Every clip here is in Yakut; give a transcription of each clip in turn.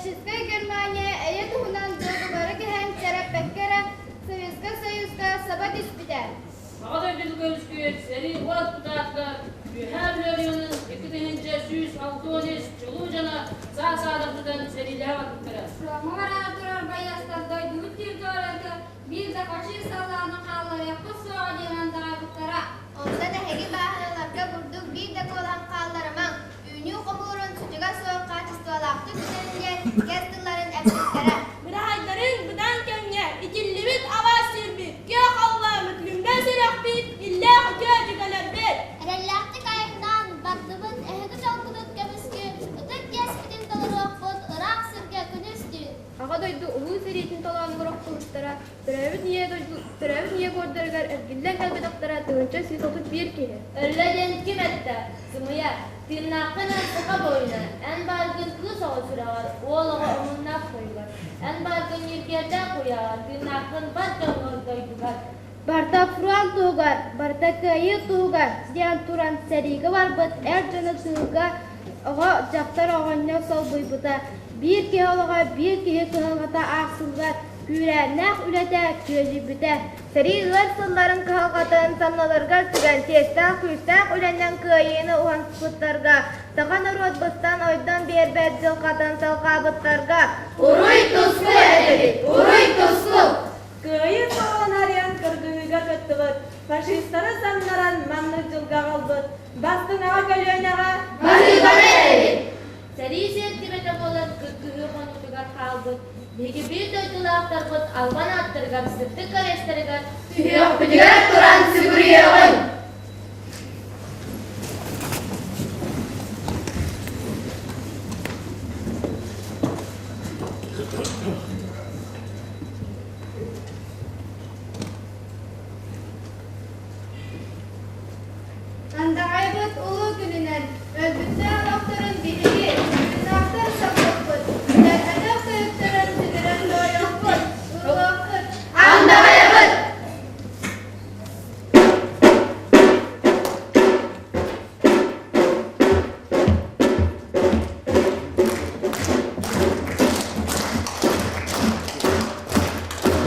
Фашистскай Германия эйэ туһунан дуогабары кэһэн сэрэппэккэ эрэ Советскай Союзка саба түспүтэ. Аҕа дойдуну көмүскүүр сэрии уот кутаатыгар Үөһээ Бүлүү оройуонун 2163 чулуу дьоно саа-саадах тутан сэриилэһэ барбыттара. Фроҥҥа бараары турар байыастар дойдубут территорията биир да фашист саллааны хаалларыахпыт суоҕа диэн андаҕайбыттара. Онтон эһиги бааһыналарга бурдук биир да куолаһын хаалларымаҥ, үүнүү хомуурун сүтүгэ суох хаачыстыбалаахтык бүтэрин диэн кэс тылларын эппиттэрэ. Быраһайдарын быдан кэмҥэ итиллибит алаас сирбит, күөх аллааммыт, лүҥнэн сүрэхпит, иллээх үтүө дьүгэлэрбит! Эрэллээхтик айаннаан бардыбыт, эһиги дьолгутун көмүскүү, ытык иэспитин толоруохпут, ыраах сиргэ күнүс-түүн. Аҕа дойду Улуу сэриитин толоонугар охтубуттара, төрөөбүт ийэ дойду төрөөбүт ийэ буордарыгар эргиллэн кэлбэтэхтэрэ 1131 киһи. Өллө диэн ким эттэ? Сымыйа. Тыыннааххын эн саха буойуна, эн бааргын кыыс оҕо сүрэҕэр, уол оҕо омуннаах тойугар, эн бааргын ньиргиэрдээх уйаҕар, тыыннааххын бар дьоҥҥор дойдугар. Барыта фронт туһугар, барыта кыайыы туһугар диэн туран сэриигэ барбыт эр дьону тыылга оҕо, дьахтар оҕонньор солбуйбута. Биир киһи олоҕо биир киһи кыһалҕата аахсыллар күүрээннээх үлэтэ күөдьүйбүтэ. Сэрии ыар сылларын кыһалҕатын санныларыгар сүгэн чиэстээх-күүстээх үлэнэн кыайыыны уһансыбыттарга, саха норуот быстан-ойдон биэрбэт дьылҕатын салҕаабыттарга Уруй-туску этэбит! Уруй-туску! Кыайыы суолун арыйан кыргыһыыга кыттыбыт, фашистары самнаран маннык дьылга аҕалбыт бастыҥ аҕа көлүөнэҕэ Баһыыбаны этэбит! Сэрии сиэртибэтэ буолан кыргыһыы хонуутугар хаалбыт биһиги биир дойдулаахтарбыт албан ааттарыгар сырдык кэриэстэригэр Сүһүөхпүтүгэр туран сүгүрүйүөҕүҥ! Андаҕайбыт улуу күнүнэн өлбүттээх олохторун биһиги, тыыннаахтар саппыппыт, бүтэрбэтэх тойуктарын сүтэрэн туойуохпут, ыллыахпыт. Андаҕайабыт!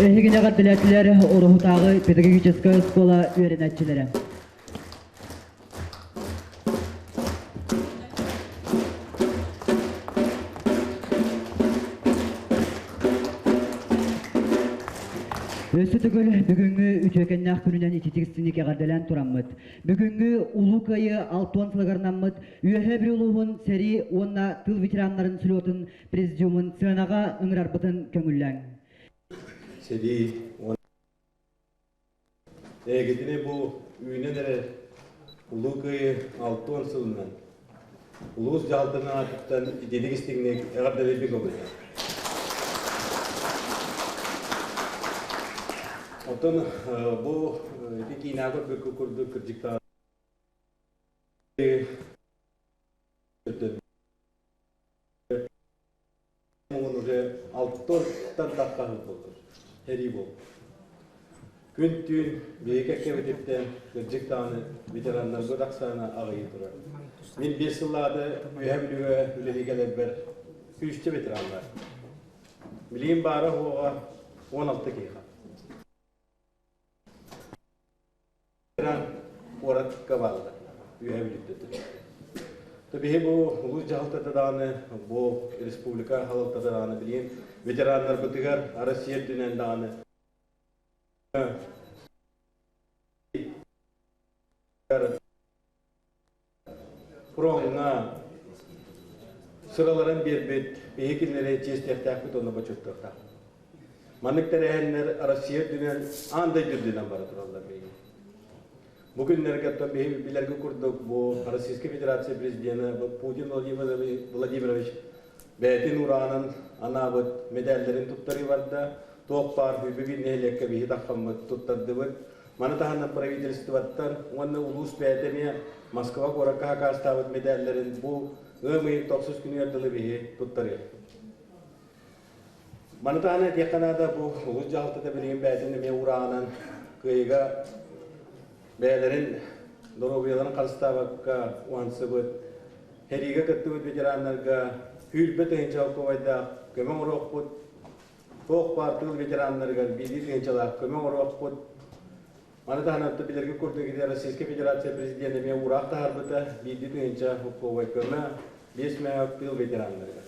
Эһигини эҕэрдэлээтилэр Ороһутааҕы педагогическай оскуола үөрэнээччилэрэ. Өссө төгүл бүгүҥҥү үтүөкэннээх күнүнэн ититик-истиҥник эҕэрдэлээн тураммыт, бүгүҥҥү Улуу Кыайыы 60 сылыгар анаммыт Үөһээ Бүлүү улууһун сэрии уонна тыыл ветераннарын слетун президиумун сыанаҕа ыҥырарбытын көҥүллээҥ. Сэрии уонна Эһигитини бу үүнэн эрэр Улуу Кыайыы 60 сылынан улуус дьаһалтатын аатыттан итиитик истиҥник эҕэрдэлиирбин көҥүллээх. Оттон бу ити киинэҕэ көрбүккүт курдук кырдьыктаах Муҥун уже алтыттан таххаһын буоллар, сэрии буолбут. Күн-түүн биһиги кэккэбититтэн кырдьык даҕаны ветераннарбыт ахсаана аҕыйыы турар. Мин 5 сыллааҕыта Үөһээ Бүлүүгэ үлэлии кэлэрбэр сүүсчэ ветеран баар. Билигин баара-суоҕа 16 киһи. Куоракка бааллар, Үөһээ Бүлүүттэн. То биһи бу улуус дьаһалтата даҕаны, бу республика халалтата даҕаны билигин ветераннарбытыгар Россия үрдүнэн даҕаны фроҥҥа сыраларын биэрбит биһи кинилэри чиэстиэхтээхпит уонна бочуоттуохтаахпыт. Маннык тэрээһиннэр Россия үрдүнэн, аан дойду үрдүнэн бара тураллар билигин. Бу күннэргэ оттон биһи билэргэ курдук бу Российскай Федерация президена Путин Владимирович бэйэтин ураанын анаабыт медалларын туттарыы барда. Туох баар бүгүн нэһилиэккэ биһи таххаммыт туттардыбыт. Маны таһынан правительствоттан уонна улуус бэйэтэ эмиэ Москва куоракка хакаастаабыт медалларын бу ыам ыйын тохсус күнүгэр дылы биһи туттарыахпыт. Маны таһынан этиэххэ наада, бу улуус дьаһалтата билигин бэйэтин эмиэ урааҕынан кыайыыга бэйэлэрин доруобуйаларын харыстаабакка уһансыбыт, сэриигэ кыттыбыт ветераннарга 20 солкуобайдаах көмө оҥоруохпут. Туох баар тыыл ветераннарыгар биирдии тыһыынчалаах көмө оҥоруохпут. Маны таһынан билэргэ курдук ити Российскай Федерация Президенэ эмиэ уураах таһаарбыта биирдии тыһыынча солкуобай көмө 5 мөһөөк тыыл ветераннарыгар.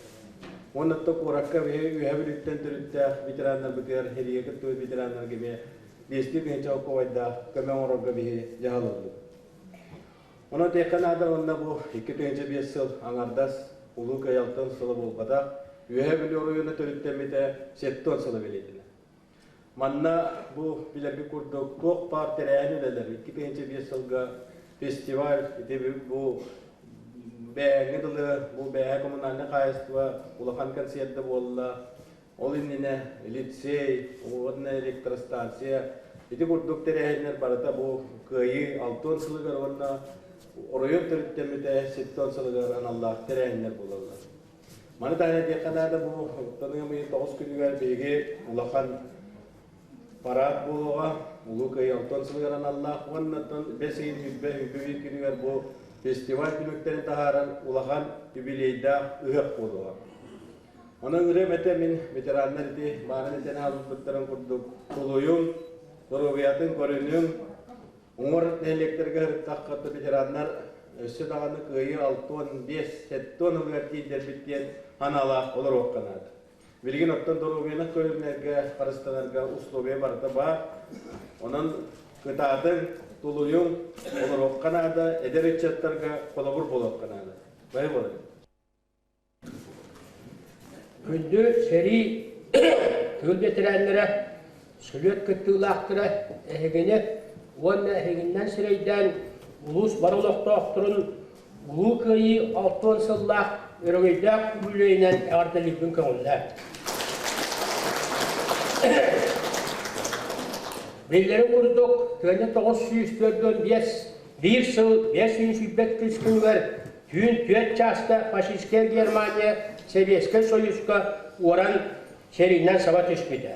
Уонна куоракка биһи Үөһэ Бүлүүттэн төрүттээх ветераннарбытыгар, сэриигэ кыттыбыт ветераннарга эмиэ биэстии тыһыынча солкуобайдаах көмө оҥорорго биһи дьаһал ыллыбыт. Онон этиэххэ наада уонна бу 2005 сыл аҥардас Улуу Кыайалтан сыла буолбатах, Үөһээ Бүлүү оройуона төрүттэммитэ 70 сыла бэлиэтэнэр. Манна бу билэргит курдук туох баар тэрээһин үлэлэр 2005 сылга фестиваль ити бу бэйэҥҥэ дылы бу бэйэ коммунальнай хаһаайыстыба улахан концерта буолла. Ол иннинэ лицей, уонна электростанция ити курдук тэрээһиннэр барыта бу Кыайыы 60 сылыгар уонна оройуон төрүттэммитэ 70 сылыгар аналлаах тэрээһиннэр буолаллар. Маны таһынан этиэххэ наада бу ыам ыйын 9 күнүгэр биһиги улахан парад буолуоҕа Улуу Кыайыы 60 сылыгар аналлаах уонна бэс ыйын сүүрбэ үһүс күнүгэр бу фестиваль түмүктэрин таһаарар улахан юбилейдаах ыһыах буолуоҕа. Онон ырыам этэ мин ветераннар ити баарын этэн хаалбыттарын курдук тулуйуҥ, доруобуйатын көрүнүҥ, уҥуор нэһилиэктэргэ сырыттахха ветераннар өссө даҕаны кыайыы 65-70 ылыгар тиийдэрбит диэн аналаах олоруохха наада. Билигин оттон доруобуйаны көрүнэргэ, харыстанарга условия барыта баар. Онон кытаатыҥ, тулуйуҥ, олоруохха наада, эдэр ыччаттарга холобур буолуохха наада. Бары буолар. Күндү сэрии тыыл бэтэрээннэрэ, сүлүөт кыттыылаахтара эһигини уонна эһигиннэн сирэйдээн улуус бары олохтоохторун Улуу Кыайыы 60 сыллаах өрөгөйдөөх үбүлүөйүнэн эҕэрдэлиирбин көҥүллээ. Биллэрин курдук, 1945 биир сыл 525 күнүгэр Түүн түөрт чааска фашистскай Германия Сэбиэскэй Союзка уоран сэриинэн саба түспүтэ.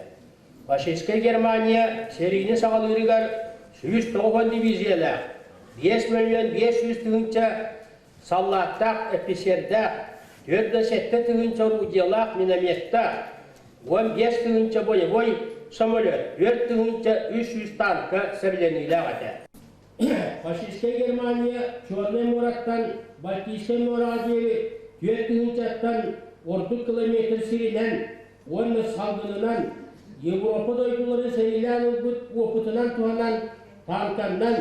Фашистскай Германия сэриини саҕалыырыгар 190 дивизиялаах, 5 мөлүйүөн 500 тыһыынча саллааттаах, эписиэрдээх, 47 тыһыынча орудиелаах, минометтаах, 15 тыһыынча боевой самолет, 4 тыһыынча 300 танка сэбилэниилээх этэ. Фашистскай Германия Чернай муораттан Балтийскай муораҕа диэри 4000-ттан ордук километр сиринэн уонна салгынынан Европа дойдуларын сэриилээн ылбыт уопутунан туһанан танканнан,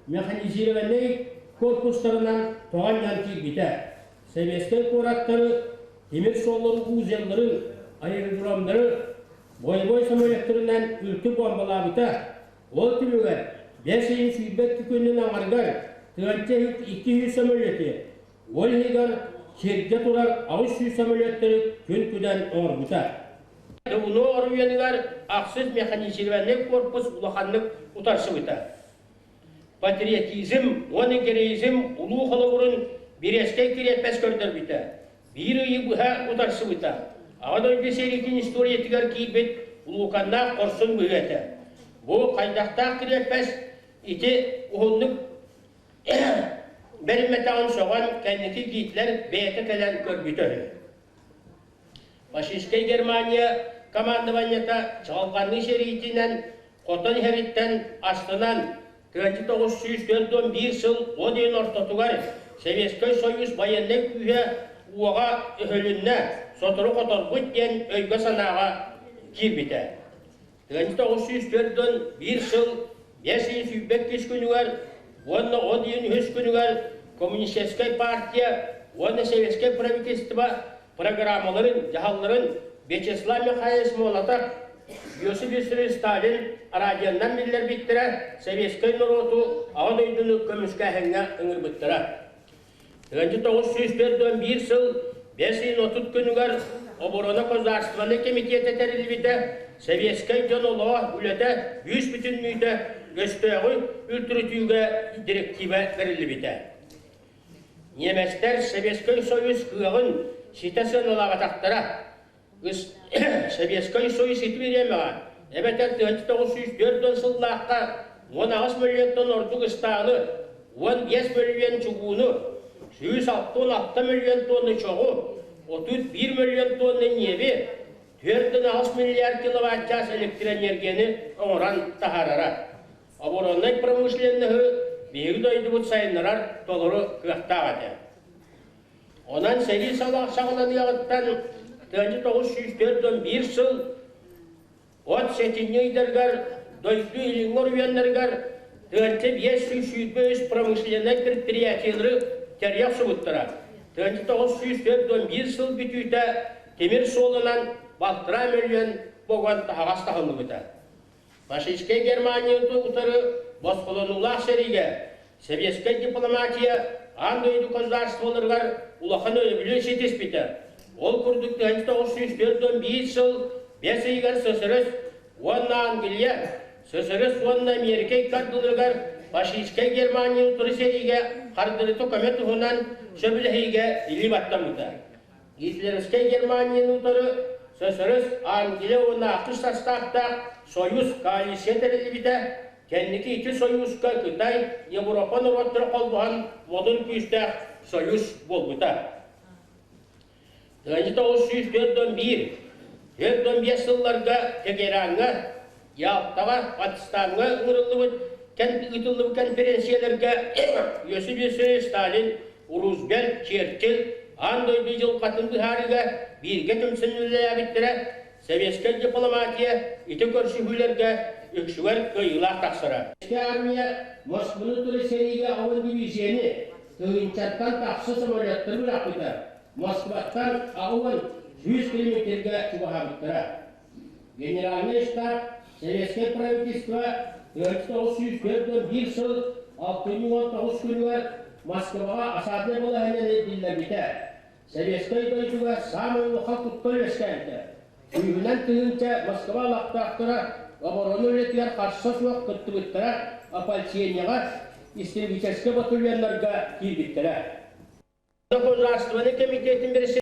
механизированнай корпустарынан тоҕо анньан киирбитэ. Советскай куораттары, тимир суолларын узелларын, аэродромнары боевой самолеттарынан үлтү бомбалаабыта. Ол түмүгэр бэс ыйын 22 күнүн аҥарыгар тыһыынча 200 самолеты, ол иһигэр сиргэ турар 800 самолеттары күн-күдэн оҥорбута. Дубуно оройуонугар ахсыс механизированный корпус улаханнык утарсыбыта. Патриотизм уонна героизм улуу холобурун Березкэй кириэппэс көрдөрбүтэ. Биир ыйы быһа утарсыбыта. Аҕа дойду сэриитин историятыгар киирбит улууканнаах хорсун быһыы этэ. Бу хайдахтаах кириэппэс ити уһуннук бэриммэтэҕин сөҕөн, кэнники Гитлер бэйэтэ кэлэн көрбүтэ үһү. Фашистскай Германия командованиета чаҕылҕанныы сэриитинэн хотон иһэриттэн астынан 1941 сыл от ыйын ортотугар Советскай Союз военнай күүһэ уоҕа өһүлүннэ, сотору хоторбут диэн өйгө-санааҕа киирбитэ. 1941 сыл 522 күнүгэр уонна от ыйын үһүс күнүгэр Коммунистическай партия уонна Советскай правительство программаларын, дьаһалларын Вячеслав Михайлович Молотов, Иосиф Виссарионович Сталин радионан биллэрбиттэрэ, советскай норуоту Аҕа дойдуну көмүскээһиҥҥэ ыҥырбыттара. 1941 сыл 5 ыйын 30 күнүгэр Оборона государственнай комитета тэриллибитэ, советскай дьон олоҕо, үлэтэ бүүс бүтүннүүтэ өстөөҕү үлтүрүтүүгэ директива бэриллибитэ. Ньиэмэстэр Советскай Союз кыаҕын ситэ сыаналаабатахтара. Советскай Союз ити бириэмэҕэ, эбэтэр 1904 сыллаахха 18 мөлүйүөнтэн ордук ыстаалы, 15 мөлүйүөн чугууну, 166 мөлүйүөн туонна чоҕу, 31 мөлүйүөн туонна ньиэби, 4,8 миллиард киловатт-чаас электроэнергияны оҥорон таһаарара. Обороннай промышленноһы биһиги дойдубут сайыннарар толору кыахтаах этэ. Онон сэрии саҕаланыаҕыттан 1941 сыл от сэтинньи ыйдарыгар дойду илиҥҥи оройуоннарыгар 1523 промышленнай предприятиелары тэрийэ охсубуттара. 1941 сыл бүтүүтэ тимир суолунан балтараа мөлүйүөн богон таһаҕас таһыллыбыта. Фашистскай Германияны утары босхолонуулаах сэриигэ сэбиэскэй дипломатия аан дойду государстволарыгар улахан өйөбүлү ситиспитэ. Ол курдук 1941 сыл бэс ыйыгар СССР уонна Англия, СССР уонна Америка икки ардыларыгар фашистскай Германия утары сэриигэ хардырыта көмө туһунан сөбүлэһиигэ илии баттаммыта. Гитлеровскай Германияны утары СССР, Англия уонна ахсыс састааптаах Союз коалиция тэриллибитэ. Кэнники ити Союзка Кытай, Европа норуоттара холбоһон модун күүстээх Союз буолбута. 1941 45 сылларга Тегераҥҥа, Ялтаҕа, Потсдамҥа ыҥырыллыбыт ыытыллыбыт конференцияларга Иосиф Виссарионович Сталин Рузвельт, Черчилль аан дойду дьылҕатын быһаарыыга бииргэ түмсэн үлэлээбиттэрэ, советскай дипломатия ити көрсүһүүлэргэ үксүгэр кыайыылаах тахсара. Армия Москваны тура сэриигэ аҕабын дивизияны тыһыынчаттан тахса самолеттары бырахпыта, Москваттан 80 километрга чугаһаабыттара. Генеральный штаб Советское правительство 1941 сыл 619 күнүгэр Москваҕа осаднай балаһыанньаны биллэрбитэ. Советскай дойдуга саамай улахан куттал үөскээбитэ. Күүһүнэн тыһыынча Москва олохтоохторо оборона үлэтигэр харса суох кыттыбыттара, ополчениеҕа, истребительскай батальоннарга киирбиттэрэ. Государственный комитетин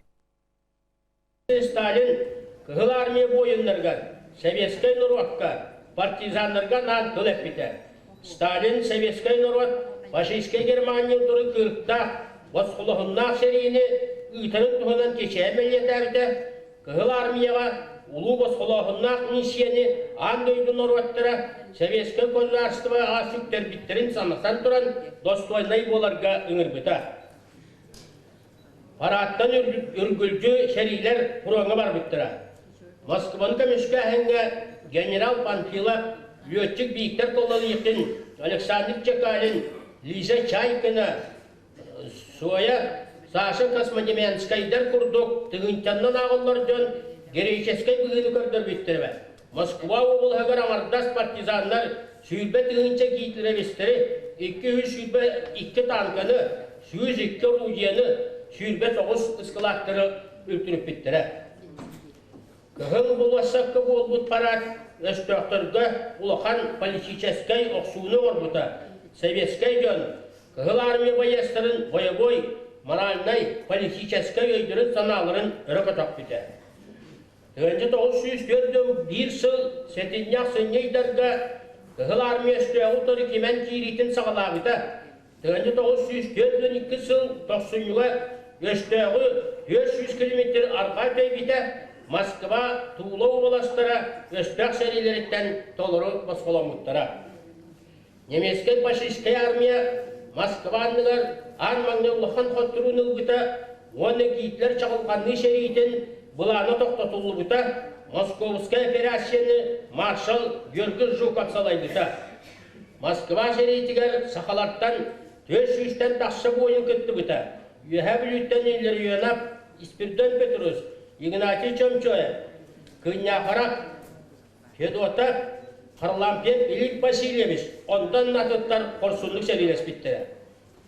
Сталин Кыһыл Армия буойуннарыгар, советскай норуокка, партизаннарга анаан тыл эппитэ. Сталин советскай норуот фашистскай Германия утары кырыктаах, босхолоһуннаах сэриини ыытарын туһунан кичэйэн бэлиэтээбитэ, Кыһыл Армияҕа улуу босхолооһуннаах миссияны аан дойду норуоттара советскай государствоҕа сүктэрбиттэрин санатан туран достойнай буоларга ыҥырбыта. Парааттан үргүлдьү сэриилэр фроҥҥа барбыттара. Москваны көмүскээһиҥҥэ генерал Панфилов, лүөччүк Виктор Кололихин, Александр Чекалин, Лиза Чайкина, Соя, Саша Космодемьянскайдар курдук тыһыынчаннан ааҕыллар дьон героическай быһыыны көрдөрбүттэрэ. Москва уобалаһыгар аҥардас партизаннар 20 000 гитлеровецтэри, 222 танканы, 102 орудиены, 29 ыскылааттары үлтүрүппүттэрэ. Кыһыл болуоссакка буолбут парад өстөөхтөргө улахан политическай охсууну оҥорбута. Советскай дьон Кыһыл Армия байыастарын бойобуой, моральнай, политическай өйдөрүн-санааларын өрө көтөхпүтэ. 1941 сыл сэтинньи-ахсынньы ыйдарга Кыһыл Армия өстөөҕү утары кимэн киириитин саҕалаабыта. 1942 сыл тохсунньуга өстөөҕү 400 километр арҕаа тэйбитэ, Москва, Тула уобаластара өстөөх сэриилэриттэн толору босхоломмуттара. Немецкэй фашистскай армия Москва анныгар аан маҥнай улахан хотторууну ылбыта уонна Гитлер чаҕылҕанныы сэриитин былаана тохтотуллубута, Московскай операцияны маршал Георгий Жуков салайбыта. Москва сэриитигэр сахалартан 400-тэн тахса буойун кыттыбыта. Үөһээ Бүлүүттэн Илларионов, Испирдон Петрус, Игнатий Чомчоев, Кыынньаахарап, Федотов, Харлампьев Филипп Васильевич онтон атыттар хорсуннук сэриилэспиттэрэ.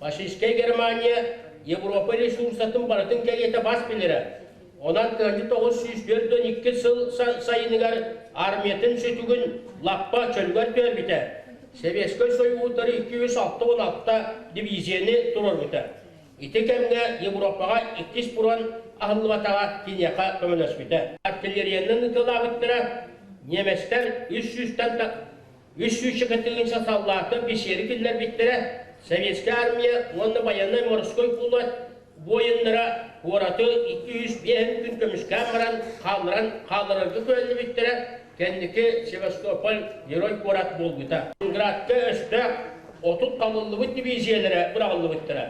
Фашистскай Германия Европа ресурсатын барытын кэриэтэ бас билэрэ. Онон 1942 сыл сайыныгар армиятын сүтүгүн лаппа чөлүгэр түһэрбитэ. Советскай Союһутары 266 дивизияны туруорбута. Ити кэмҥэ Европаҕа иккис фронт аһыллыбатаҕа киниэхэ көмөлөспүтэ. Артиллериянан ытыалаабыттара, немецтэр 300-тэн 300 тыһыынча саллааты бисиэри киллэрбиттэрэ, Советскай армия уонна военнай морской флот буойуннара куораты 205 күн көмүскээн баран хаалларан хаалларарга күһэллибиттэрэ, кэнники Севастополь герой куорат буолбута. Ленинградка өстөөх 30 талыллыбыт дивизиялэрэ быраҕыллыбыттара.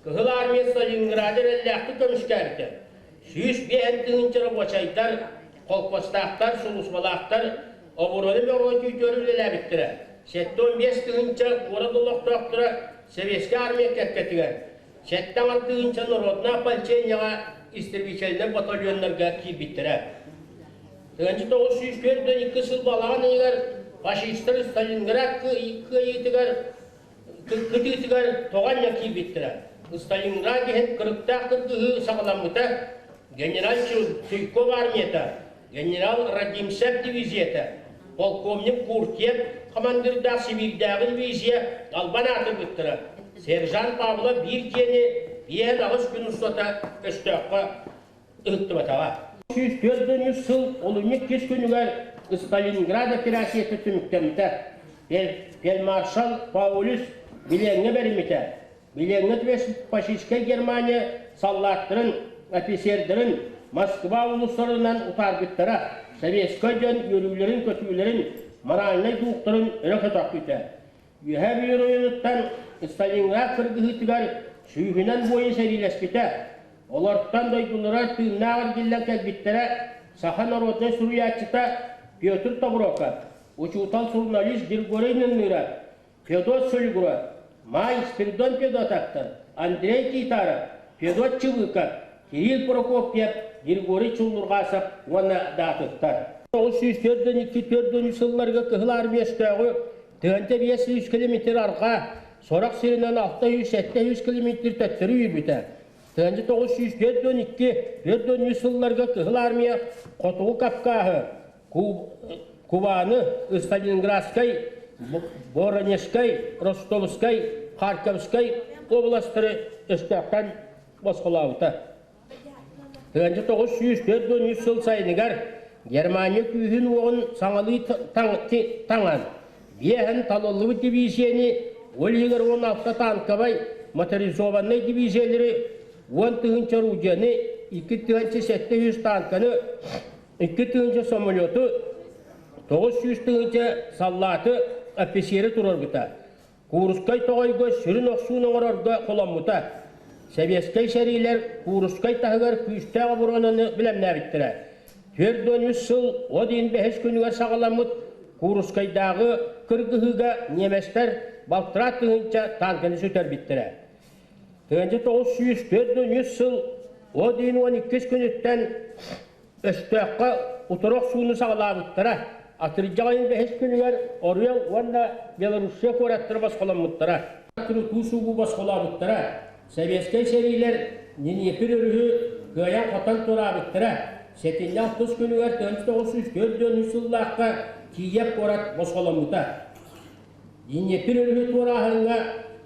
Кыһыл Армия Сталинграды эрэллээхтик көмүскээбитэ. 105 тыһыынча рабочайдар, холкуостаахтар, сулууспалаахтар оборуона бөҕө күүтүөр үлэлээбиттэрэ. 75 тыһыынча куорат олохтоохторо Сэбиэскэй Армия кэккэтигэр, 76 тыһыынча народнай ополчениеҕа истребительнай батальоннарга киирбиттэрэ. 1942 сыл балаҕан ыйыгар фашистар Сталинград кыайыытыгар кытыытыгар тоҕо анньа киирбиттэрэ. Сталинград иһин кырыктаах кыргыһыы саҕаламмыта. Генерал Чуйков армията, генерал Радимцев дивизията, полковник Куртьев хамандыырдаах Сибиирдээҕи дивизия албан аатырбыттара. Сержант Павлов биир дьиэни 5-8 күн устата өстөөххө ыһыктыбатаҕа. 143 сыл олунньу иккис күнүгэр Сталинград операцията түмүктэммитэ. Фельдмаршал Паулюс билиэҥҥэ бэриммитэ. Билиэҥҥэ түбэспит фашистскай Германия саллааттарын, офицердарын Москва уулуссаларынан утаарбыттара, советскай дьон үөрүүлэрин-көтүүлэрин, моральнай дуухтарын өрө көтөхпүтэ. Үөһээ Бүлүү оройуонуттан Сталинград кыргыһыытыгар сүүһүнэн буойун сэриилэспитэ. Олортон дойдулара тыыннаах эргиллэн кэлбиттэрэ саха народнай суруйааччыта Петр Тобуроков, учуутал суруналист Григорий Нынныра, Федот Сулигуров, Май Спиридон Федотовтар, Андрей Титаров, Федот Чыбыков, Кирилл Прокопьев, Григорий Чуллурҕасов уонна даатыттар. 942 сылларга Кыһыл Армия өстөөҕү тыһыынча 500 километр арҕаа, сорох сиринэн 600-700 километр төттөрү үүрбүтэ. Тыһыынча 942-43 сылларга Кыһыл Армия Хотугу Кавкаһы, Кубаны, Сталинградскай, Воронежскай, Ростовскай, Харьковскай областары өстөөхтөн босхолообута. Тыһыынча 943 сыл сайыныгар Германия күүһүн-уоҕун саҥалыы таҥан, биэһэн талыллыбыт дивизияны, ол иһигэр 16 танковай моторизованнай дивизиялары, 10 тыһыынча орудиены, 2700 танканы, 2 тыһыынча самолету, 900 тыһыынча саллааты, офицеры туруорбута. Курскай тоҕойго сүрүн охсууну оҥорорго холоммута. Сэбиэскэй сэриилэр Курскай таһыгар күүстээх оборуонаны бэлэмнээбиттэрэ. 43 сыл от ыйын бэһис күнүгэр саҕаламмыт Курскайдааҕы кыргыһыыга немецтэр балтараа тыһыынча танканы сүтэрбиттэрэ. Тыһыынча 943 сыл от ыйын 12 күнүттэн Өстөөххө утары охсууну саҕалаабыттара. Атырдьах ыйын бэһис күнүгэр Орел уонна Белоруссия куораттара босхоломмуттара. Туу босхолообуттара. Советскай сэриилэр Днепр өрүһү кыайан-хотон туораабыттара. Сэтинньи алтыс күнүгэр 1943 сыллаахха Киев куорат босхоломмута. Днепр өрүһү туорааһыҥҥа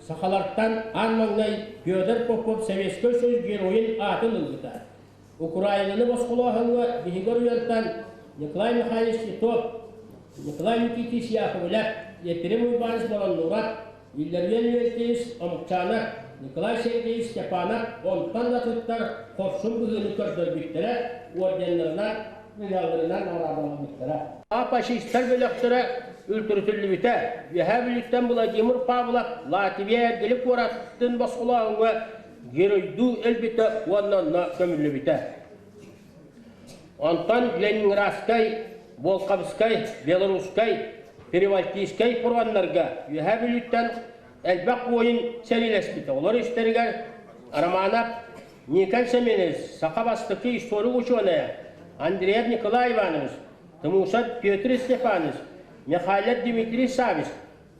сахалартан аан маҥнай Федор Попов Советскай Союз Геройун аатын ылбыта. Украинаны босхолооһуҥҥа биһиги оройуонтан Николай Михайлович Титов, Николай Никитич Яковлев, Епирем Уйбааныс Бороннуров, Илларион Леонтьевич Омукчанов, Николай Сергеевич Степанов онтон да атыттар хорсун быһыыны көрдөрбүттэрэ, орденнарынан, медалларынан наҕараадаламмыттара. Фашистар бөлөхтөрө үлтүрүтүллүбүтэ. Үөһээ Бүлүүттэн Владимир Павлов Латвия эргили куоратын босхолооһуҥҥа геройдуу өлбүтэ уонна онно көмүллүбүтэ. Онтон Ленинградскай, Волховскай, Белорусскай, Прибалтийскай фроннарга Үөһээ Бүлүүттэн элбэх буойун сэриилэспитэ. Олор истэригэр Романов Никон Семенович, саха бастакы историк учуонайа Андреев Николай Иванович, Тумусов Петр Степанович, Михайлов Дмитрий Савич,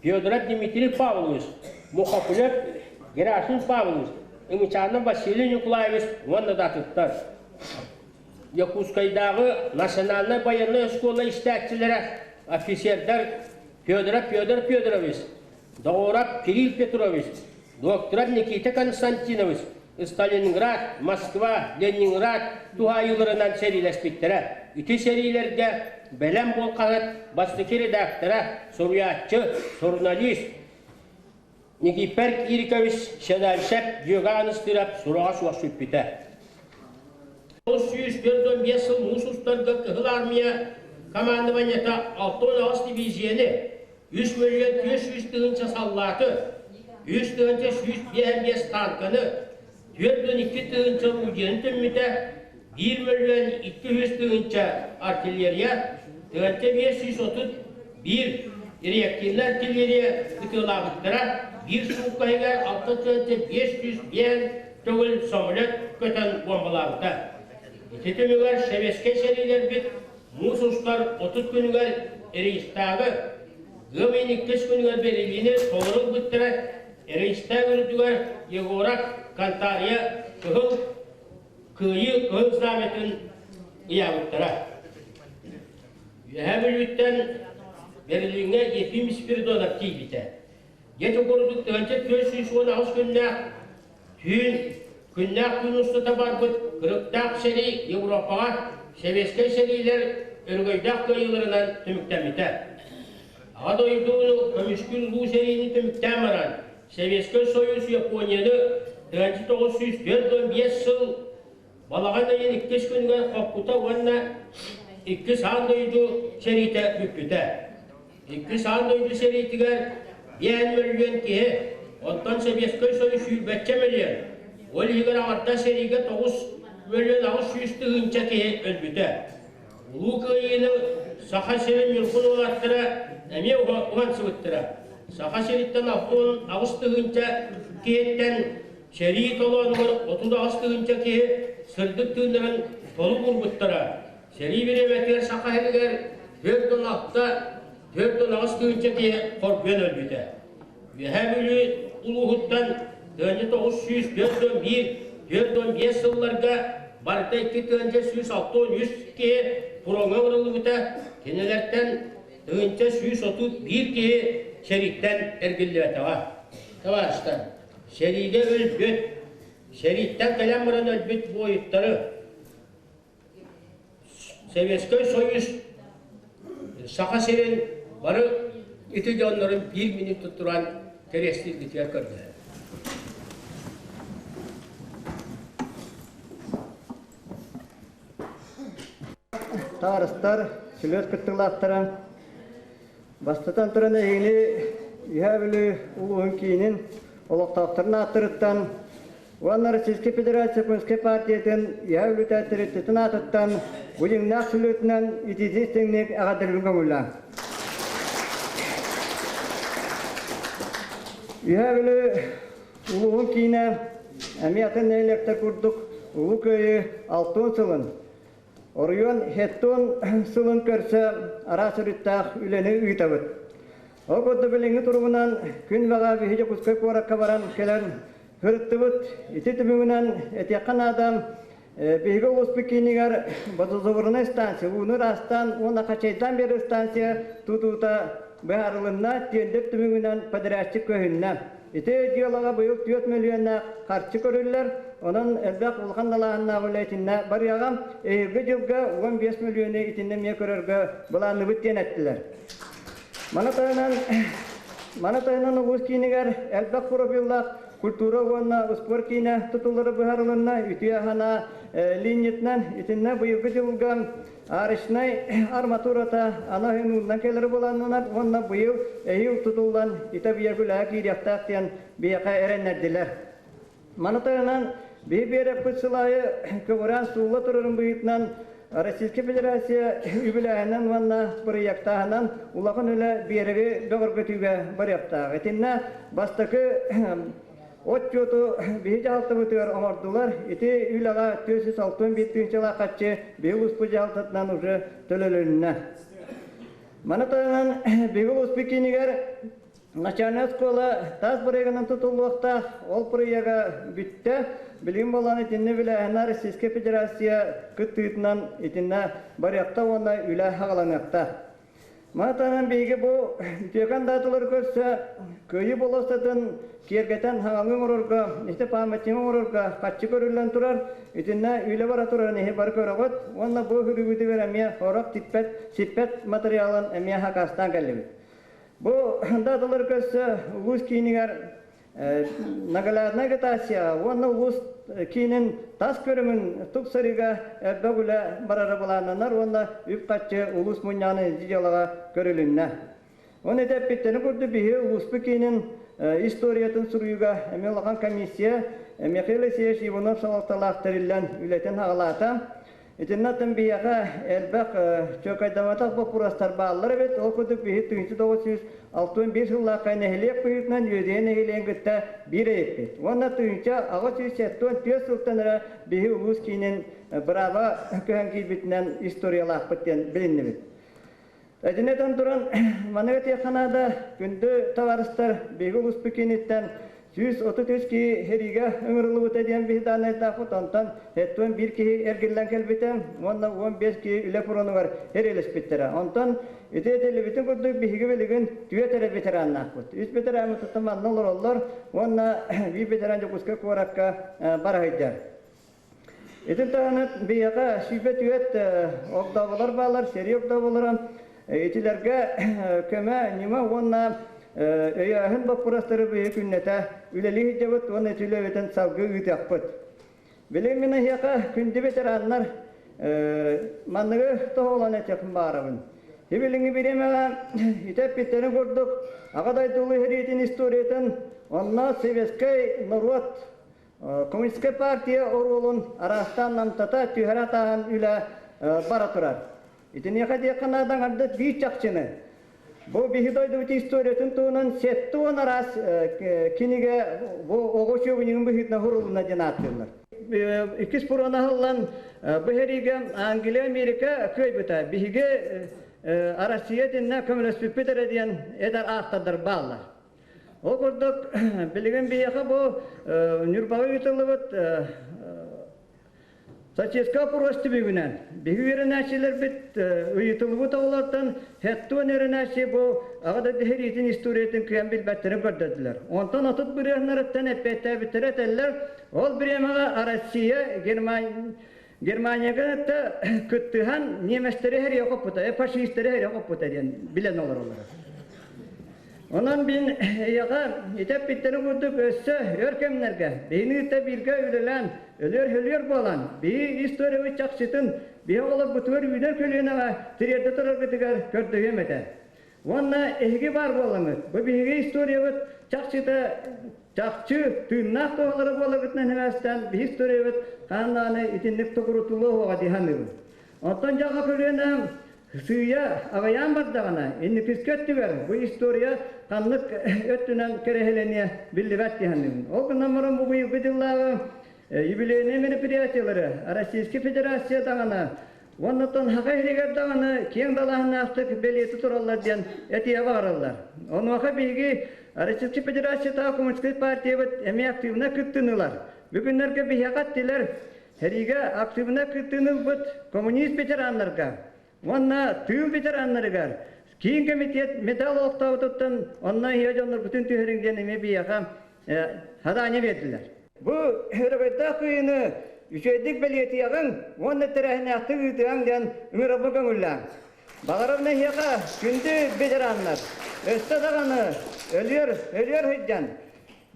Федоров Дмитрий Павлович, Мухоплев Герасим Павлович, Ымычанов Василий Николаевич уонна да атыттар. Якутскайдааҕы национальнай байыаннай оскуола истээччилэрэ офицердар Федоров Федор Федорович, Доҕоров Кирилл Петрович, докторов Никита Константинович Сталинград, Москва, Ленинград туһаайыыларынан сэриилэспиттэрэ. Ити сэриилэргэ Бэлэм буол хаһыат бастакы редактора, суруйааччы, журналист. Никифор Кирикович Седальшев Дьөгө Ыстыырап сураҕа суох сүппүтэ. 145 сыл муус устарга Кыһыл Армия командованиета 68 дивизияны, 3 мөлүйүөн 400 тыһыынча саллааты, 3 тыһыынча 155 танканы, 42 тыһыынча орудиены түммүтэ, 1 мөлүйүөн 200 тыһыынча артиллерия, тыһыынча 531 реактивнай артиллерия ытыалаабыттара, биир суукка иһигэр 6 тыһыынча 505 төгүл самолет көтөн буомбалаабыта. Ити түмүгэр сэбиэскэй сэриилэрбит муус устар 30 күнүгэр Рейхстагы, ыам ыйын иккис күнүгэр Берлини толору ылбыттара, Рейхстаг үрдүгэр Егоров Кантария Кыһыл Кыайыы Кыһыл Знамятын ыйаабыттара. Үөһээ Бүлүүттэн Берлиҥҥэ Ефим Спиридонов тиийбитэ. Дьэ курдук 1418 күннээх түүн күннээх күн устата барбыт кырыктаах сэрии Европаҕа сэбиэскэй сэриилэр өрөгөйдөөх кыайыыларынан түмүктэммитэ. Аҕа дойдуну көмүскүүр улуу сэриини түмүктээн баран, Сэбиэскэй Союз Японияны 1945 сыл балаҕан ыйын иккис күнүгэр хоппута уонна Иккис аан дойду сэриитэ бүппүтэ. Иккис аан дойду сэриитигэр биэһэн мөлүйүөн киһи, оттон Сэбиэскэй Союз сүүрбэччэ мөлүйүөн, ол иһигэр аҥардас сэриигэ 9 800 тыһыынча киһи өлбүтэ. Улуу Кыайыыны Саха сирин ньургун уолаттара эмиэ уһансыбыттара. Саха сириттэн 68 тыһыынча киһиттэн сэрии толоонугар 38 тыһыынча киһи сырдык тыыннарын толук уурбуттара. Сэрии бириэмэтигэр Саха сиригэр 46 48 тыһыынча киһи хоргуйан өлбүтэ. Үөһээ Бүлүү улууһуттан 1941 45 сылларга барыта 2163 киһи фроҥҥа ыҥырыллыбыта, кинилэртэн 1131 киһи сэрииттэн эргиллибэтэҕэ. Табаарыстар, сэриигэ өлбүт, сэрииттэн кэлэн баран өлбүт буойуттары Советскай Союз Саха сирин бары ити дьоннорун биир минут туран кэриэстииргитигэр көрдөһөбүн. Таарыстар, сүлүөт кыттыылаахтара, бастатан туран эһигини Үһээ Бүлүү улууһун киинин олохтоохторун ааттарыттан Уонна Российскай Федерация Коммунистическай партиятын Үөһээ Бүлүүтэ тэрилтэтин аатыттан бу дьиҥнээх сүлүөтүнэн итиитин истиҥник эҕэрдэлиибин көҥүллээн. Үөһээ Бүлүү улууһун киинэ эмиэ атын нэһилиэктэр курдук Улуу Кыайыы 60 сылын, оройуон Хеттон сылын көрсө араас өрүттээх үлэни ыытабыт. Ол курдук билиҥҥи туругунан күн баҕа биһи Дьокуускай куоракка баран кэлэн сырыттыбыт. Ити түмүгүнэн этиэххэ наада, биһиги улууспут киинигэр водозаборная станция, ууну ыраастаан уонна хачайдаан биэрэр станция тутуута быһаарылынна, тендер түмүгүнэн подрядчик көһүннэ. Ити дьыалаҕа быйыл 4 мөлүйүөннээх харчы көрүллэр, онон элбэх улахан далааһыннаах үлэ итиннэ барыаҕа. Эһиилги дьылга 15 мөлүйүөнү итиннэ эмиэ көрөргө былаанныыбыт диэн эттилэр. Маны таһынан, маны таһынан улуус киинигэр элбэх профиллаах культура уонна успуорт киинэ тутуллара быһаарылынна. Үтүө санаа линиятынан итиннэ быйылгы дьылга арочнай арматурата ана ууннан кэлэрэ былааннанар уонна быйыл эһиил тутуллан итэ биэргүлэһэ киириэхтээх диэн биһиэхэ эрэннэрдилэр. Маны таһынан, биһи биэрэппит сыл аайы көҕүрээн суулла турарын быһыытынан Российскай Федерация үбүлээһинэн уонна бырайыактааһынан улахан үлэ биэрэги бөҕөргөтүүгэ барыахтаах. Итиннэ бастакы отчуоту биһи дьаһалтабытыгар оҥордулар. Ити үлэҕэ 461 тыһыынчалаах харчы биһи улууспут дьаһалтатынан уже төлөлөннө. Маны таһынан биһиги улууспут киинигэр Начальнай оскуола таас бырайыагынан тутуллуохтаах, ол бырайыага бүттэ. Билигин буолан итиннэ үлээһинэ Российскай Федерация кыттыытынан итиннэ барыахта уонна үлэ аҕаланыахтаах. Маны таһынан биһиги бу үтүөкэн дааталары көрсө Кыайыы болуоссатын киэргэтэн хаҥалыы оҥорорго, ити памятнигы оҥорорго харчы көрүллэн турар. Итиннэ үлэ бара турарын иһи бары көрөҕүт уонна бу үрүүбүтүгэр эмиэ сорох типпэт, сиппэт материалын эмиэ хакаастаан кэллибит. Бу дааталары көрсө улуус киинигэр Наглядная агитация уонна улуус киинин тас көрүҥүн тупсарыыга элбэх үлэ барара былааннанар уонна үп-харчы улуус мунньаҕын дьыалаҕа көрүлүннэ. Оны эппиттэрин курдук биһи улууспут киинин историятын суруйууга эмиэ улахан комиссия Михаил Алексеевич Иванов салалталаах тэриллэн үлэтин аҕалаата. Итиннэ атын биһиэхэ элбэх чөкөйдөмөтөх боппуруостар бааллар эбит. Ол курдук биһи 1961 сыллаахха нэһилиэк быһыытынан Үөдүйэ нэһилиэгин кытта биир эйиппит. Уонна 1874 сылтан эрэ биһи улуус киинин бырааба көһөн киирбитинэн историялаахпыт диэн билиннибит. Этинэтэн туран, маннык этиэххэ наада, күндү табаарыстар, биһиги улууспут кииниттэн 133 киһи сэриигэ ыҥырыллыбыта диэн биһи дааннайдаахпыт, онтон 71 киһи эргиллэн кэлбитэ уонна 15 киһи үлэ фронугар эриэлэспиттэрэ. Онтон ити этиллибитин курдук биһиги билигин түөрт эрэ ветераннаахпыт. Үс ветераммыт манна олороллор уонна биир ветеран Дьокуускай куоракка бара сылдьар. Итин таһынан биһиэхэ 104 огдооболор бааллар, сэрии огдооболоро. Итилэргэ көмө, ньыма уонна өйөөһүн боппуруостары биһи күннэтэ үлэлии сылдьабыт уонна ити үлэбитин салгыы ыытыахпыт. Билигин мин эһиэхэ күндү ветераннар манныгы тоһоҕолоон этиэхпин баҕарабын. Билиҥҥи бириэмэҕэ ити эппиттэрин курдук Аҕа дойду Улуу сэриитин историятын онно советскай норуот Коммунистическай партия оруолун араастаан намтата түһэрэ атааһын үлэ бара турар. Итиниэхэ диэххэ наада аҥардас биир чахчыны. Бу биһи дойдубут историятын туһунан 70 араас кинигэ бу оҕо учебнигын быһыытынан сурулунна диэн ааттыыллар. Иккис фронт аһыллан бу сэриигэ Англия, Америка кыайбыта. Биһиги Россия итиннэ көмөлөспүппүт эрэ диэн эдэр автордар бааллар. Ол курдук, билигин биһиэхэ бу Ньурбаҕа ыытыллыбыт Сочинскай опрос түмүгүнэн биһиги үөрэнээччилэрбит ыйытыллыбыт оҕолортон 70 үөрэнээччи бу Аҕа дойду сэриитин историятын кыайан билбэттэрин көрдөрдүлэр. Онтон 30 бырыһыаннарыттан эппиэттээбиттэрэ этэллэр, ол бириэмэҕэ Россия Германияга кыттыһан немецтэри хэрийэ хоппута, фашистары хэрийэ хоппута диэн билэн олороллор. Онон мин эйиэхэ ити эппиттэрин курдук өссө өр кэмнэргэ биһини кытта бииргэ үлэлээн өлүөр-өлүөр буолан биһи историябыт чахчытын биһи оҕолорбутугар үүнэр көлүөнэҕэ тириэрдэ тураргытыгар көрдөһүөм этэ. Уонна эһиги баар буолаҥҥыт, бу биһиги историябыт чахчыта чахчы тыыннаах туоһулара буоларгытынан сибээстээн биһи историябыт хаһан даҕаны итинник токурутуллуо суоҕа дии саныыбын. Оттон дьаҕа көлүөнэ сыыйа аҕыйаан бардаҕына, инникискэ өттүгэр бу история ханнык өттүнэн кэрэһилэниэ биллибэт дии саныыбын. Ол гынан баран бу быйылгы дьыллааҕы юбилейнай мероприятиелары Российскай Федерация даҕаны уонна Саха иһигэр даҕаны киэҥ далааһыннаахтык бэлиэтии тураллар диэн этиэ баҕараллар. Онуоха биһиги Российскай Федерациятааҕы Коммунистическай партиябыт эмиэ активно кыттыыны ылар. Бу күннэргэ биһиэхэ эттилэр, сэриигэ активно кыттыыны ылбыт коммунист ветераннарга уонна тыыл ветераннарыгар Киин комитет металл олохтообутуттан онно иһэ дьоннорбутун түһэриҥ диэн эмиэ биһиэхэ задание биэрдилэр. Бу өрөгөйдөөх кыайыыны үчүгэйдик бэлиэтиэҕиҥ уонна тэрээһиннээхтик ыытыаҥ диэн ыҥырабын көҥүллээҥ. Баҕарабын эһиэхэ күндү ветераннар, өссө даҕаны өлүөр, өлүөр сылдьан,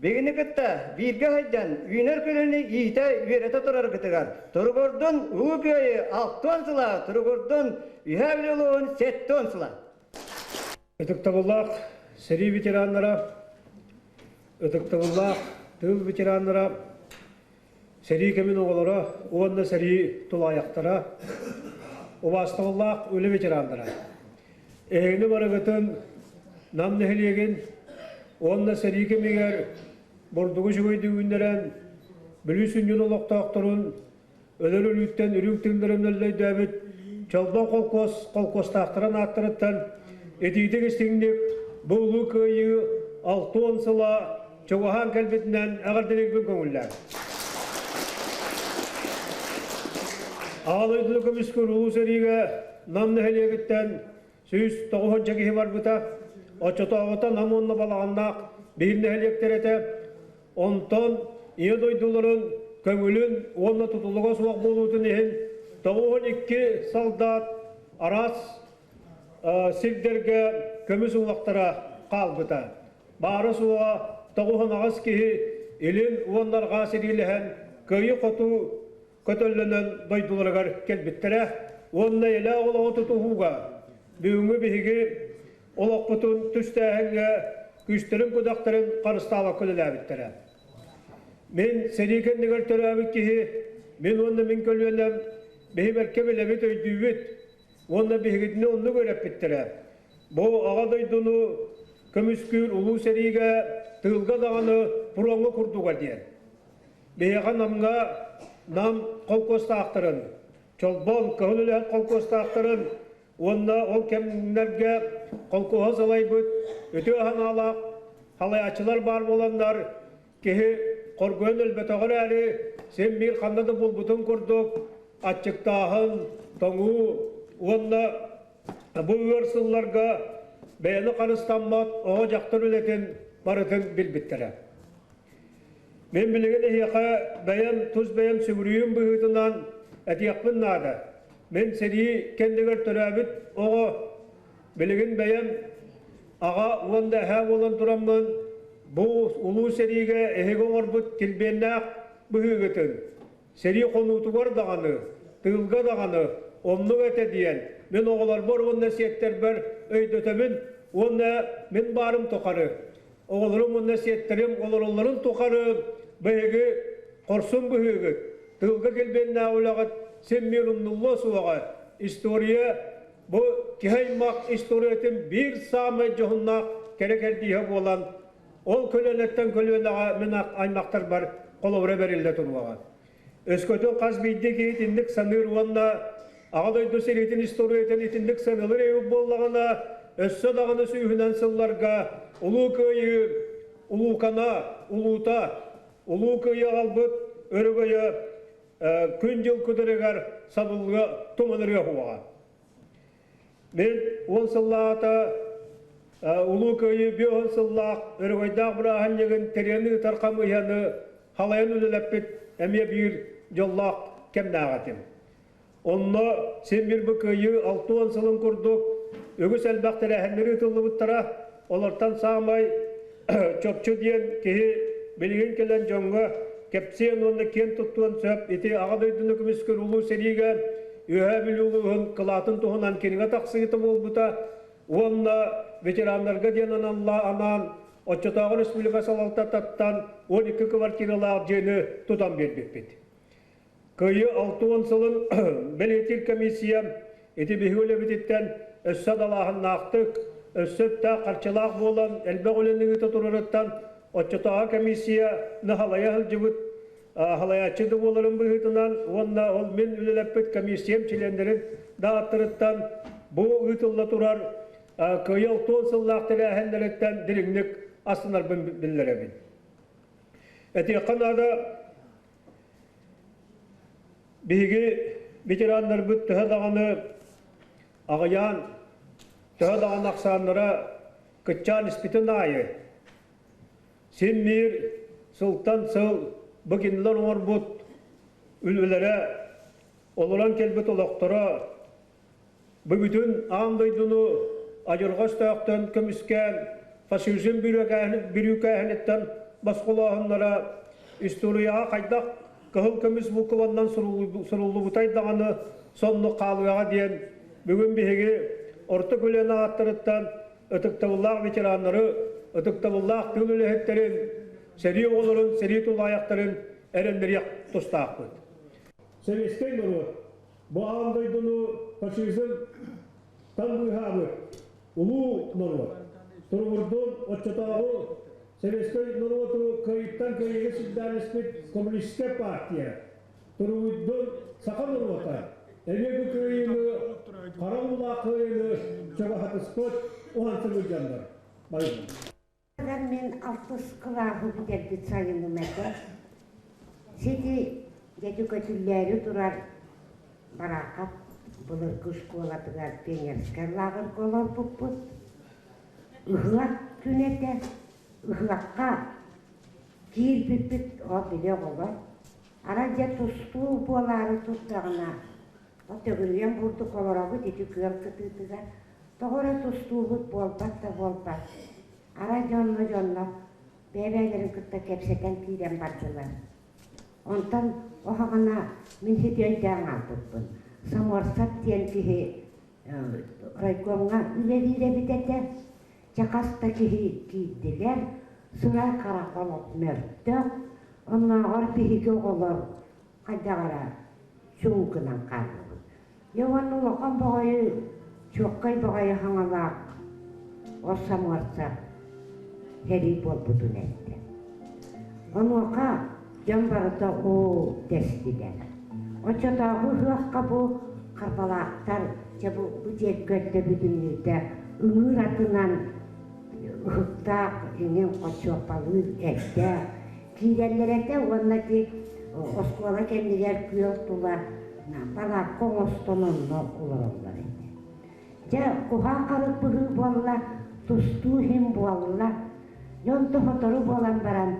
биһигини кытта бииргэ сылдьан үүнэр көлүөнэ иитэ үөрэтэ тураргытыгар туругурдун Улуу Кыайыы 60 сыла, туругурдун Үһээ Бүлүү улууһун 70 сыла. Ытыктабыллаах сэрии ветераннара, ытыктабыллаах тыыл ветераннара, сэрии кэмин оҕолоро уонна сэрии тулаайахтара, убаастабыллаах үлэ ветераннара. Эһигини барыгытын Нам нэһилиэгин уонна сэрии кэмигэр бурдугу үчүгэйдик үүннэрэн, Бүлүү сүнньүн олохтоохторун өлөр өлүүттэн үрүҥ тыыннарын өллөйдөөбүт Чолбон холкуос холкуостаахтарын ааттарыттан итиитик истиҥник бу Улуу Кыайыы 60 сыла чугаһаан кэлбитинэн эҕэрдэлиирбин көҥүллээн. Аҕа дойдуну көмүскүүр Улуу сэриигэ Нам нэһилиэгиттэн 109 киһи барбыта. Оччотооҕута Нам уонна Балаҕаннаах биир нэһилиэктэр этэ. Онтон Ийэ дойдуларын көҥүлүн уонна тутулуга суох буолуутун иһин 92 солдат араас сирдэргэ көмүс уҥуохтара хаалбыта. Баара-суоҕа Тоҕуһун киһи илин уонна арҕаа сэриилэһэн кыайыы-хотуу көтөллөнөн дойдуларыгар кэлбиттэрэ уонна илэ олоҕу тутуһууга бүгүҥҥү биһиги олохпутун түстээһиҥҥэ күүстэрин-күдэхтэрин харыстаабакка үлэлээбиттэрэ. Мин сэрии кэннигэр төрөөбүт киһи, мин уонна мин көлүөнэм биһи бэркэ билэбит, өйдүүбүт уонна биһигитини оннук үөрэппиттэрэ. Бу Аҕа дойдуну көмүскүүр улуу сэриигэ тыылга даҕаны пуроҥҥа курдуга диэн. Биһиэхэ Намҥа Нам холкуостаахтарын, Чолбон, Кыһыл Үлэһит холкуостаахтарын уонна ол кэмнэргэ холкуоһу салайбыт үтүө санаалаах халайааччылар баар буоланнар киһи хоргуйан өлбөтөҕө эрээри син биир ханна да булбутун курдук аччыктааһын, тоҥуу уонна бу ыар сылларга бэйэни харыстаммат оҕо-дьахтар үлэтин барытын билбиттэрэ. Мин билигин эһиэхэ бэйэм тус бэйэм сүгүрүйүүм быһыытынан этиэхпин наада. Мин сэрии кэннигэр төрөөбүт оҕо билигин бэйэм аҕа уонна эһээ буолан тураммын бу улуу сэриигэ эһиги оҥорбут килбиэннээх быһыыгытын сэрии хонуутугар даҕаны, тыылга даҕаны оннук этэ диэн мин оҕолорбор уонна сиэттэрбэр өйдөтөбүн уонна мин баарым тухары оҕолорум уонна сиэттэрим олороллорун тухары биһиги хорсун быһыыгыт, тыылга килбиэннээх үлэҕит син биир умнуллуо суоҕа. История бу киһи аймах историятын биир саамай дьоһуннаах кэрэ кэрдииһэ буолан, ол көлүөнэттэн көлүөнэҕэ мин аймахтарбар холобура бэриллэ туруоҕа. Өскөтүн хас биирдии киһи итинник саныыр уонна Аҕа дойду сэриитин историятын итинник сыаналыыр эбит буоллаҕына, өссө даҕаны сүүһүнэн сылларга Улуу Кыайыы улуукана, улуута, Улуу Кыайыы аҕалбыт өрөгөйө күн-дьыл күдэригэр сабыллыа, туманырыа суоҕа. Мин уон сыллааҕыта Улуу Кыайыы биэс сыллаах өрөгөйдөөх бырааһынньыгын тэрийэн ыытар хамыыһыйаны халайан үлэлэппит эмиэ биир дьоллоох кэмнээх этим. Онно син биир бу Кыайыы 60 сылын курдук үгүс элбэх тэрээһиннэр ыытыллыбыттара. Олортон саамай чопчу диэн киһи билигин кэлэн дьоҥҥо кэпсиэн уонна киэн туттуон сөп ити Аҕа дойдуну көмүскүүр улуу сэриигэ Үөһээ Бүлүү улууһун кылаатын туһунан кинигэ тахсыыта буолбута уонна ветераннарга диэн аналла анаан оччотооҕу республика салалтатыттан 12 квартиралаах дьиэни тутан биэрбиппит. Кыайыы 60 сылын бэлиэтиир комиссия ити биһиги үлэбититтэн өссө далааһыннаахтык, өссө үптээх харчылаах буолан элбэх үлэни ыыта турарыттан оччотооҕу комиссия наһалайа сылдьыбыт халайааччы да буоларын быһыытынан уонна ол мин үлэлэппит комиссиям чилиэннэрин да ааттарыттан бу ыытылла турар кыайыы 60 сыллаах тэрээһиннэриттэн дириҥник астынарбын биллэрэбин. Этиэххэ наада, биһиги ветераннарбыт төһө даҕаны аҕыйаан, төһө даҕаны ахсааннара кыччаан испитин аайы, Син биир сылтан сыл бу кинилэр оҥорбут үлэлэрэ, олорон кэлбит олохторо бу бүтүн аан дойдуну адьырҕа өстөөхтөн көмүскээн фашизм бүрүүкээһиниттэн босхолооһуннара историяҕа хайдах кыһыл көмүс букваннан суруллубутай даҕаны соннук хаалыаҕа диэн бүгүн биһиги орто көлүөнэ ааттарыттан ытыктабыллаах ветераннары, ытыктабыллаах тыыл үлэһиттэрин, сэрии оҕолорун, сэрии тулаайахтарын эрэннэриэх тустаахпыт. Советскай норуот бу аан дойдуну фашизм тан быыһаабыт улуу норуот. Туругурдун оччотооҕу советскай норуоту кыайыттан кыайыыга сирдээн испит коммунистическай партия Туругуйдун саха норуота эмиэ бу кыайыыны хара уулаах кыайыыны чугаһатыспыт уһансыбыт дьоннор. Мин алтыс кылааһы бүтэрбит сайыным этэ. Сити дьэти көтүллээри турар Бараахап былыргы школатыгар пионерскай лааҕырга олорбуппут. Ыһыах күн этэ. Ыһыахха киирбиппит ол били оҕолор Арай дьэ тустуу буолаары турдаҕына, ол төгүрүйэн бурдук олоробут ити күөл кытыытыгар, тоҕо эрэ тустуубут буолбат да буолбат. Арай дьонно дьонно Бэйэ-бэйэлэрин кытта кэпсэтэн киирэн бардылар. Онтон оһоҕуна мин сити өйдөөн хаалбыппын. Самуорсап диэн киһи райкомҥа үлэлиир эбит этэ. Чэ хас да киһи киирдилэр, сырай харах олох мөлтөх, оннооҕор биһиги оҕолор хайдах эрэ чуҥкунан хааллыбыт. Дьэ уонна улахан баҕайы, чуоккай баҕайы хаҥалаах ор самуорса сэрии буолбутун эттэ. Онуоха дьон барыта оо дэстилэр. Оччотооҕу ыһыахха бу харбалаахтар чэ бу бу диэки өттө бүтүннүүтэ ыҥыыр атынан ыһыктаах иҥин хочуоппалыыр эрдээх киирэллэр этэ уонна ити оскуола кэннигэр күөл тула балаакка оҥостон онно олороллор этэ. Дьэ, куһаҕан харык быһыы буолла, тустуу иһин буолла. Дьон сотору буолан баран,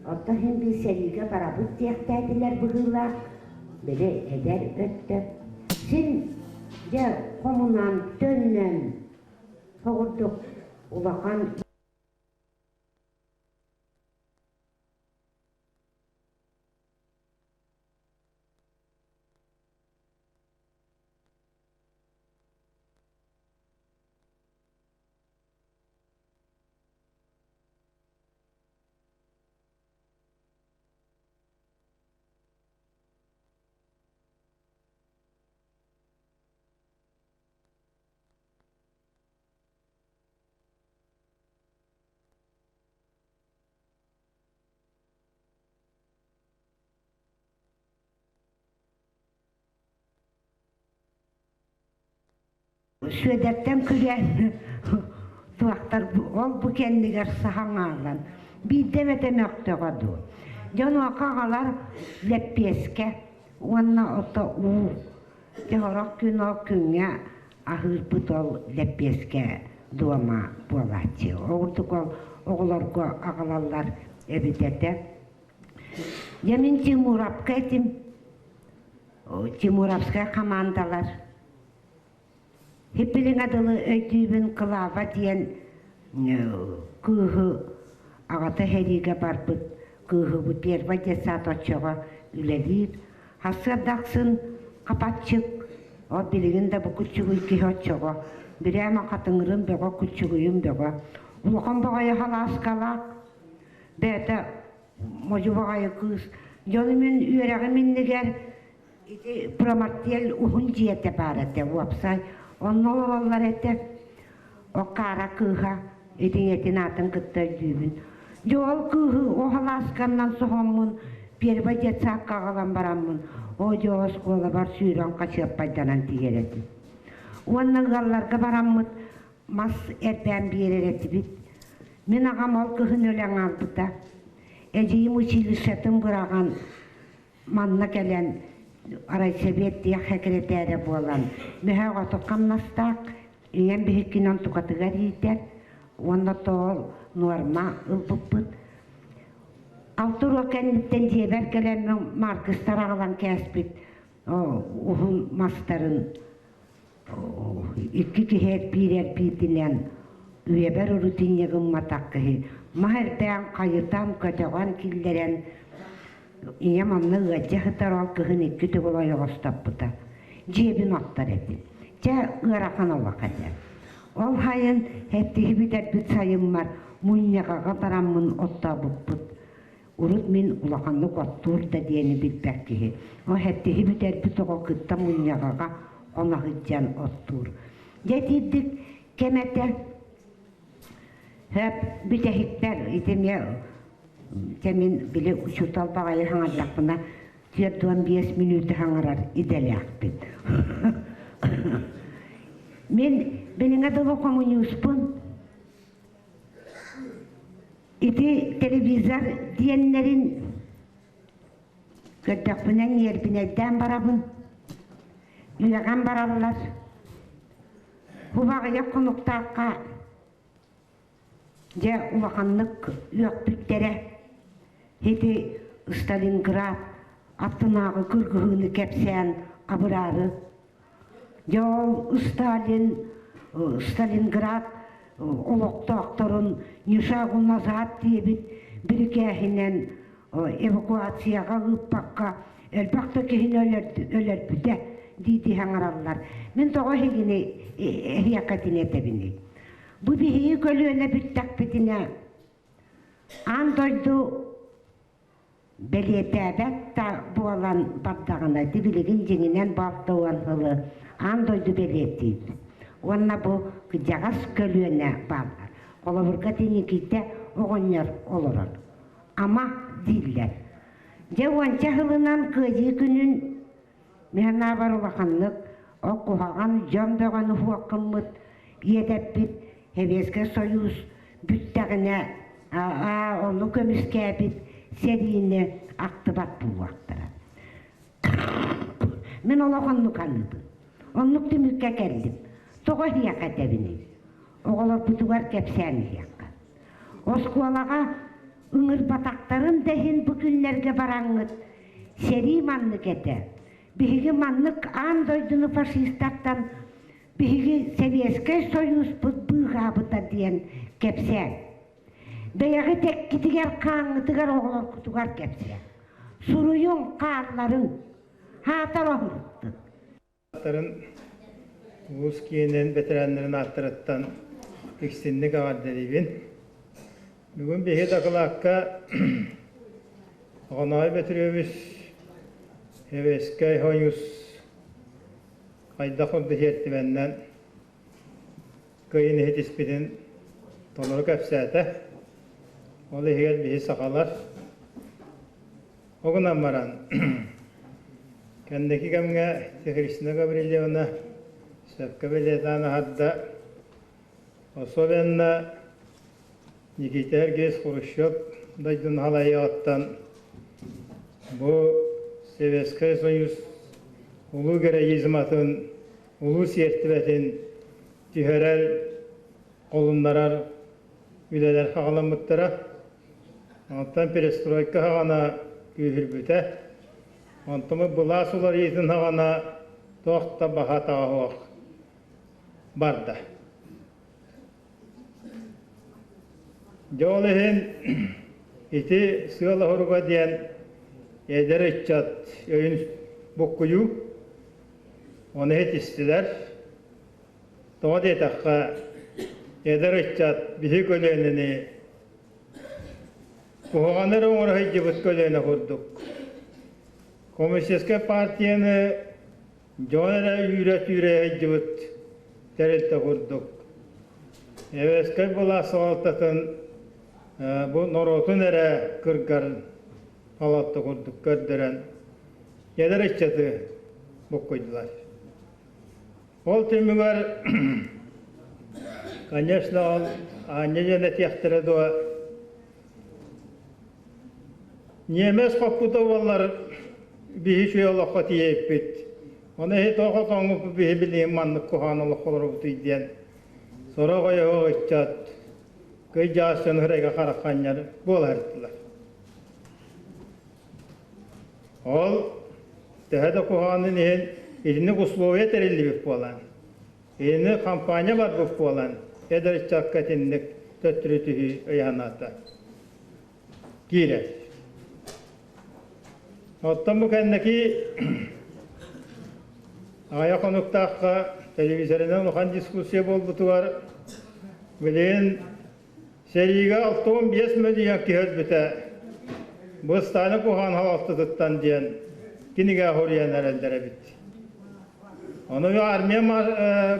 оттон иһин биир сэриигэ барабыт диэхтээтилэр быһыылаах, били эдэр өттө. Син дьэ хомунан, төннөн, соҕурдук улахан Сүөдэртэн күрээн туохтар ол-бу кэннигэр саһаҥаалан биирдэ эмэтэ мөхтөҕө дуу. Дьонуоха аҕалар лэппиэскэ уонна ото уу. Дьэ сорох күн ол күҥҥэ аһыырбыт ол лэппиэскэ дуома буолааччы. Ол курдук ол оҕолорго аҕалаллар эбит этэ. Дьэ мин Тимуровка этим. Тимуровскай хамаандалар. Хиппилиҥэ дылы өйдүүбүн Клава диэн кыыһы аҕата сэриигэ барбыт кыыһыбыт первый детсад оччоҕо үлэлиир. Сарсыарда ахсын хапаччык, ол билигин да бу куччугуй киһи оччоҕо бирээмэ хатыҥырым бөҕө, куччугуйум бөҕө. Улахан баҕайы халааскалаах, бэйэтэ модьу баҕайы кыыс. Дьону мин үөрэҕим иннигэр Ити промартель уһун дьиэтэ баар этэ уопсай. Онно олороллор этэ. Оккаара кыыһа итиҥэтин аатын кытта өйдүүбүн. Дьэ ол кыыһы оһолаасканнан соһоммун первый детсадка аҕалан бараммын оо дьэ оскуолабар сүүрэн хачыаппайданан тиийэр этим. Уонна ыалларга бараммыт мас эрбээн биэрэр этибит. Мин аҕам ол кыһын өлөн хаалбыта. Эдьиийим училищетын быраҕан Манна кэлэн райсовет диэх сэкирэтээрэ буолан, мөһөөх оту хамнастаах, ийэм биһиккинэн тукатыгар иитэр уонна тоол нуорма ылбыппыт. Алта уруок кэнниттэн дьиэбэр кэлэммин Маркыстар аҕалан кээспит уһун мастарын икки киһи эрбиир эрбиирдинэн үйэбэр урутинньа гымматах киһи маһ эрбээн хайытан көтөҕөн киллэрэн ийэм онно ыалдьа сытар ол кыһын икки төгүл ойоҕостоппута дьиэбин оттор этим чэ ыарахан олох этэ ол сайын эттиһи бүтэрбит сайыммар мунньаҕаҕа бараммын оттообуппут Урут мин улаханнык оттуур да диэни билбэт киһи, ол хэттиһи бүтэрбит оҕо кытта мунньаҕаҕа хоно сылдьан оттуур. Дьэ итирдик кэм этэ. Хөп бүтэһикпэр ити эмиэ дьэ мин били учуутал баҕайы хаҥардахпына 45 мүнүүтэ хаҥарар идэлээхпин. Мин билиҥҥэ дылы хомуньууспун. Ити телевизор диэннэрин көрдөхпүнэ ньиэрбинэйдээн барабын, үөҕэн бараллар. Бу аҕыйах хонуктаахха дьэ улаханнык үөхпүттэрэ. Ити Сталинград аттынааҕы кыргыһыыны кэпсээн абыраары. Дьэ ол Сталин Сталинград. олохтоохторун ни шагу назад диэбит бирикээһинэн эвакуацияҕа ыыппакка элбэх да киһини өлөрбүтэ дии-дии саҥараллар. Мин тоҕо эһигини эһиэхэтин этэбиний? Бу биһиги көлүөнэ бүттэхпитинэ аан дойду бэлиэтээбэт да буолан бардаҕына ити билигин дьиҥинэн балта уон сылы аан дойду бэлиэтиир. Уонна бу кыдьаҕас көлүөнэ бааллар. Холобурга Тиникитэ оҕонньор олорор. Ама дииллэр. Дьэ уонча сылынан Кыайыы күнүн мин санаабар улаханнык ол куһаҕан дьон бөҕөнү уһуоххыммыт иэдэппит Сэбиэскэй Сойуус бүттэҕинэ ону көмүскээбит сэриини ахтыбат буолуохтара. Мин олох оннук саныыбын. Оннук түмүккэ кэллим. Тоҕо эһиэхэ этэбиний? Оҕолорбутугар кэпсээн иһиэххэ. Оскуолаҕа ыҥырбатахтарын да иһин бу күннэргэ бараҥҥыт сэрии маннык этэ. Биһиги маннык аан дойдуну фашистартан биһиги Сэбиэскэй Сойууспут быыһаабыта диэн кэпсээн. Бэйэҕит эккитигэр хааҥҥытыгар оҕолоргутугар кэпсээн. Суруйуҥ, хаалларыҥ, хаатар оһуруттун. Аттарын улуус киинин бэтэрээннэрин ааттарыттан иксинник эҕэрдэлиибин. Бүгүн биһиги дакылаакка Оҕоноой Бөтүрүөбүс Сэбиэскэй Сойуус хайдах курдук сиэртибэннэн кыайын иһитиспитин толору кэпсээтэ. Ол иһигэр биһи сахалар Ол гынан баран, кэнники кэмҥэ Христина Гаврильевна сөпкө бэлиэтээн аһарда, особенно Никита Сергеевич Хрущев дойдуну салайыаҕыттан бу Советскай Союз улуу героизматын, улуу сиэртибэтин түһэрэр, холуннарар үлэлэр хаҕаламмыттара. Онтон перестройка саҕана күүһүрбүтэ. Онтон былаас уларыйыытын саҕана туох да баһа-атаҕа суох барда. Дьэ ол иһин ити сыал оһоруга диэн эдэр ыччат өйүн буккуйуу, ону иһитистилэр. Тоҕо диэтэххэ, эдэр ыччат биһи көлүөнэни куһаҕаны эрэ оҥоро сылдьыбыт көлүөнэ курдук. Коммунистическай партияны дьон эрэ үүрэ-түүрэ сылдьыбыт тэрилтэ курдук. Эвескай былаас салалтатын бу норуотун эрэ кыргар салалта курдук көрдөрөн эдэр ыччаты буккуйдулар. Ол түмүгэр, конечно, ол аанньа диэн этиэхтэрэ дуо, ньиэмэс хоппута буоллар биһи үчүгэй олоххо тиийэппит. Ону эһи тоҕо тоҥмуппут биһи билигин маннык куһаҕан олоххо олоробутуй диэн сорох ойоҕо ыччат кый дьаас дьон ырайга харахханньар буола сырыттылар. Ол төһө да куһаҕанын иһин итинник условия тэриллибит буолан, итинник хампаанньа барбыт буолан, эдэр ыччакка итинник төттөрү түһүү ыйааһынаата киирэр. Оттон бу кэнники аҕыйах хонуктаахха телевизорынан улахан дискуссия буолбутугар билигин Сэриигэ 65 мөлүйүөн киһи өлбүтэ. Бу Сталин куһаҕан халалтытыттан диэн кинигэ суруйан эрэллэр эбит. Ону армия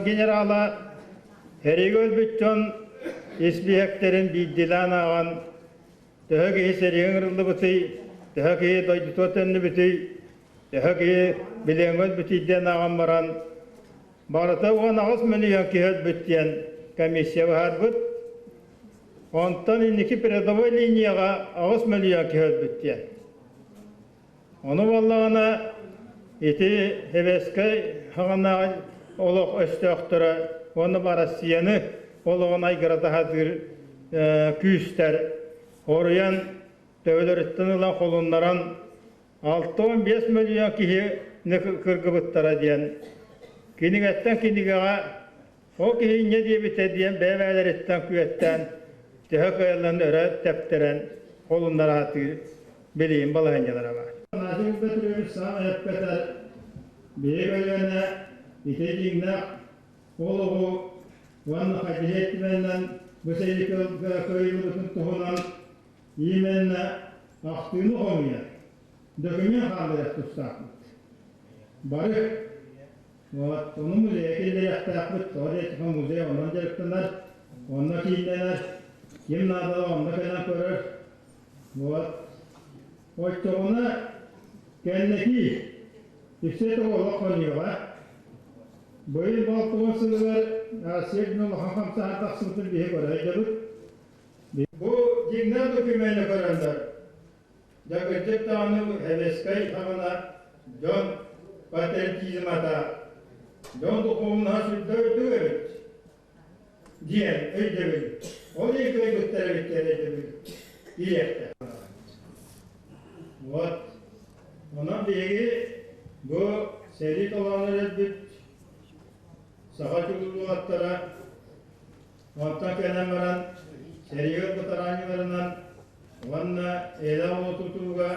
генерала сэриигэ өлбүт дьон испииһэктэрин биирдиилээн ааҕан төһө киһи сэриигэ ыҥырыллыбытый, төһө киһи дойдутугар төннүбүтүй, төһө киһи билиэҥҥэ өлбүтүй диэн ааҕан баран Барыта 18 мөлүйүөн киһи өлбүт диэн комиссия быһаарбыт. Онтон инники передовой линияҕа 8 мөлүйүөн киһи өлбүт диэн. Ону буоллаҕына ити Сэбиэскэй саҕанааҕы олох өстөөхтөрө уонна Россияны олоҕун айгырата сатыыр күүстэр оруйан төбөлөрүттэн ылан холуннаран 65 мөлүйүөн киһини кыргыбыттара диэн кинигэттэн кинигэҕэ Ол киһи инньэ диэбитэ диэн бэйэ-бэйэлэриттэн күөттээн, төһө кыайалларын өрө тэптэрэн холуннараатыыр билигин балаһыанньалара баар. Афанасий Петрович саамай эппэтэр биһиги көлүөнэ ити дьиҥнээх олоҕу уонна хайдыһыы өттүнэн бу сэрии кыайыылыбытын туһунан именно ахтыыны хомуйар, документ хаалларар тустаахпыт. Бары вот, ону музейга киллэриэхтээхпит, тоҕо диэтэххэ музей онон дьарыктанар, онно кииннэнэр, ким наадалаах онно кэлэн көрөр. Вот. Оччоҕуна кэнники үсэ олох хонуоҕа. Быйыл балтыбын сылыгар Россия күнэ улахан хамсааһын тахсыбытын биһи көрө сылдьабыт. Бу дьиҥнээх докумуону көрөннөр, дьэ кырдьык даҕаны сэбиэскэй саҕана дьон патриотизмата, дьон духуобунаһа сүрдэ үрдүк эбит диэн өйдөбүл, ол иһин кыайбыттар эбит диэн өйдөбүл киириэхтээх. Вот. Онон биһиги бу сэрии толоонун өлбүт саха чулуулаттара Онтон кэлэн баран сэриигэ ветераннарынан уонна эйэлээх олоҕу тутууга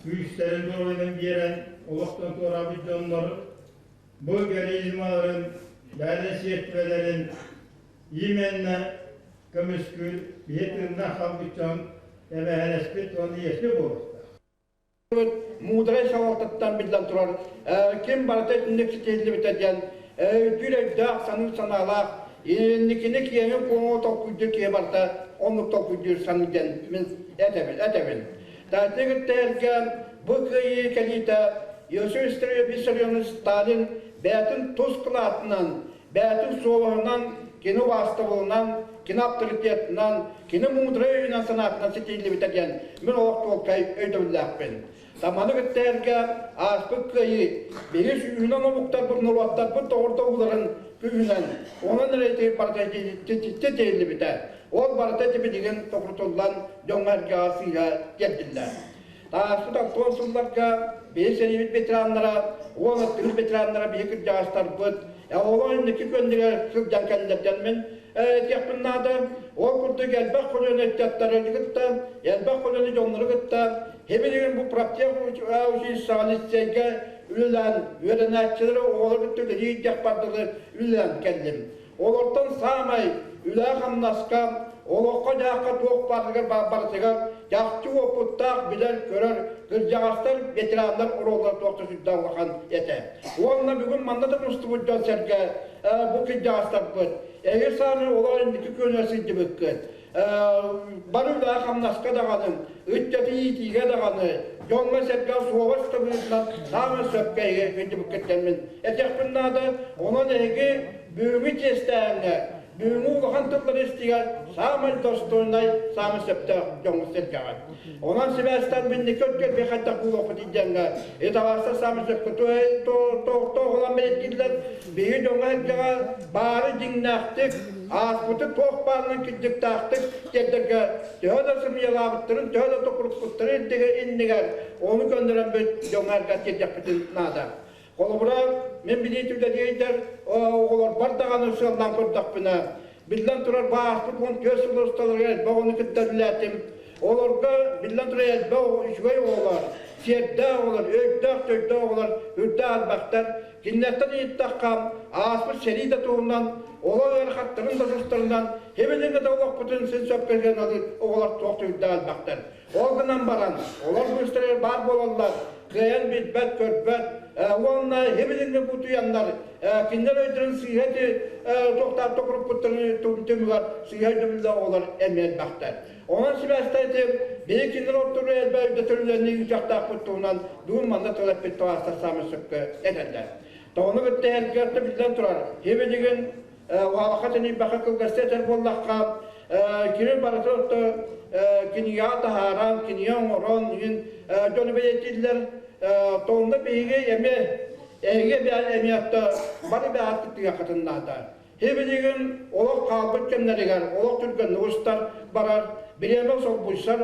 күүстэрин доруобуйаларын биэрэн олохтон туораабыт дьоннор бу героизмаларын, бэйэлэрин сиэртибэлэрин именно көмүскүүр биһи тыыннаах хаалбыт дьон эбээһинэспит уонна иэспит буолуохтаах. Муударай салалтаттан биллэн турар, ким барыта итинник ситиһиллибитэ диэн өйдүүр өйдөөх, саныыр санаалаах, инникини киэҥи-куоҥу толкуйдуур киһи барыта оннук толкуйдуур саныыр диэн мин этэбин. этэбин. Таатыны кытта эргэ бу кыайыы кэлиитэ Иосиф Виссарионович Сталин бэйэтин тус кылаатынан бэйэтин суобаһынан, кини убаастабылынан, кини авторитетынан, кини муударай өйүнэн санаатынан ситиһиллибитэ диэн мин олох чуолкай өйдөбүллээхпин. Таманы кытта эргэ ааспыт кыайыы биһиги сүүһүнэн омуктарбыт, норуоттарбыт доҕордоһууларын күүһүнэн, онон эрэ ити барыта тиһиллибитэ. Ол барыта ити билигин токурутуллан дьоҥҥо эргэҕэ сыыһа тиэрдиллэр. Ааспыт алтыан сылларга биһи сэриибит ветераннара, уон аттыгыс ветераннара биһи кырдьаҕастарбыт, оҕолор инники күөннэригэр сылдьан кэллэрдэн мин этиэхпин наада. Ол курдук элбэх көлүөнэ ыччаттары кытта, элбэх көлүөнэ дьоннору кытта хебилигин бу профтех училищеҕа лицейгэ үлэлээн үөрэнээччилэри оҕолору кытта үлэлии илдьэх бардылы үлэлээн кэллим. Олортон саамай үлэ-хамнаска, олоххо-дьаһахха туох баарыгар барытыгар чахчы уопуттаах билэр-көрөр кырдьаҕастар, ветераннар оруоллара туох да сүрдээх улахан этэ. Уонна бүгүн манна да мустубут дьон-сэргэ бу кырдьаҕастарбыт, эһиги саамай олох инники күөнүгэр сылдьыбыккыт. Бары үлэҕэ-хамнаска даҕаны, ыччаты иитиигэ даҕаны, дьоҥҥо-сэргэҕэ суобас да быһыытынан саамай сөпкө эһиги сылдьыбыккыттан мин этиэхпин наада. Онон эһиги бүгүҥҥү чиэстээһиҥҥэ Бүгүҥҥү улахан тыллары истигэ саамай достойнай, саамай сөптөөх дьоҥҥут-сэргэҕит. Онон сибээстээн минники өттүгэр хайдах буолуохпут диэҥҥэ италаастар саамай сөпкө тоҕолон бэлиэтииллэр. Биһиги дьоҥҥо-сэргэҕэ баары дьиҥнээхтик, ааспыты туох баарынан кырдьыктаахтык тиэрдэргэ төһө да сымыйалаабыттарын, төһө да токуруппуттарын иннигэр ону көннөрөммүт дьоҥҥо-сэргэҕэ тиэрдиэхпитин наада. Холобура, мин билии үлэлиэйдэр оҕолорбор даҕаны сыаллаан көрдөхпүнэ, биллэн турар, бааспыт 14 сыл усталарыгар элбэх оҕону кытта үлэлээтим. Олорго, биллэн турар, элбэх үчүгэй оҕолор, сиэрдээх оҕолор, өйдөөх-төйдөөх оҕолор үрдээх элбэхтэр. Кинилэртэн ыйыттахха, ааспыт сэрии да туһунан, олох ыарахаттарын да тустарынан, химилиҥҥэ да олохпутун син сөпкө сыаналыыр оҕолор туох да үрдээх элбэхтэр. Ол гынан баран, олор быыстарыгар баар буолаллар, кыайан билбэт, көрбөт уонна хибилиҥҥи бутуйаннар кинилэр өйдөрүн сыыһа ити туохтаах токуруппуттарын түмүгэр сыыһа өйдөбүллээх оҕолор эмиэ элбэхтэр. Онон сибээстээн ити биһиги кинилэр ортолоро элбэх өйдөтөрүлэрни ыытыахтаахпыт туһунан бүгүн манна тыл эппит табаарыстар саамай сөпкө этэллэр. Тоҕону кытта эргэртэ биллэн турар, хибилигин уһаабакка тэнийбэххэ кылгастыы этэр буоллахха, кини барыта отто кинигэҕэ таһааран, кинигэ оҥорон иһин дьону бэлиэтииллэр. Тоҕунна биһиги эмиэ эһиги эмиэ отто бары бэйэҕит кыттыаххытын наада. Хибилигин олох хаалбыт кэмнэригэр олох түргэнник устар барар, бириэмэ солбуйсар,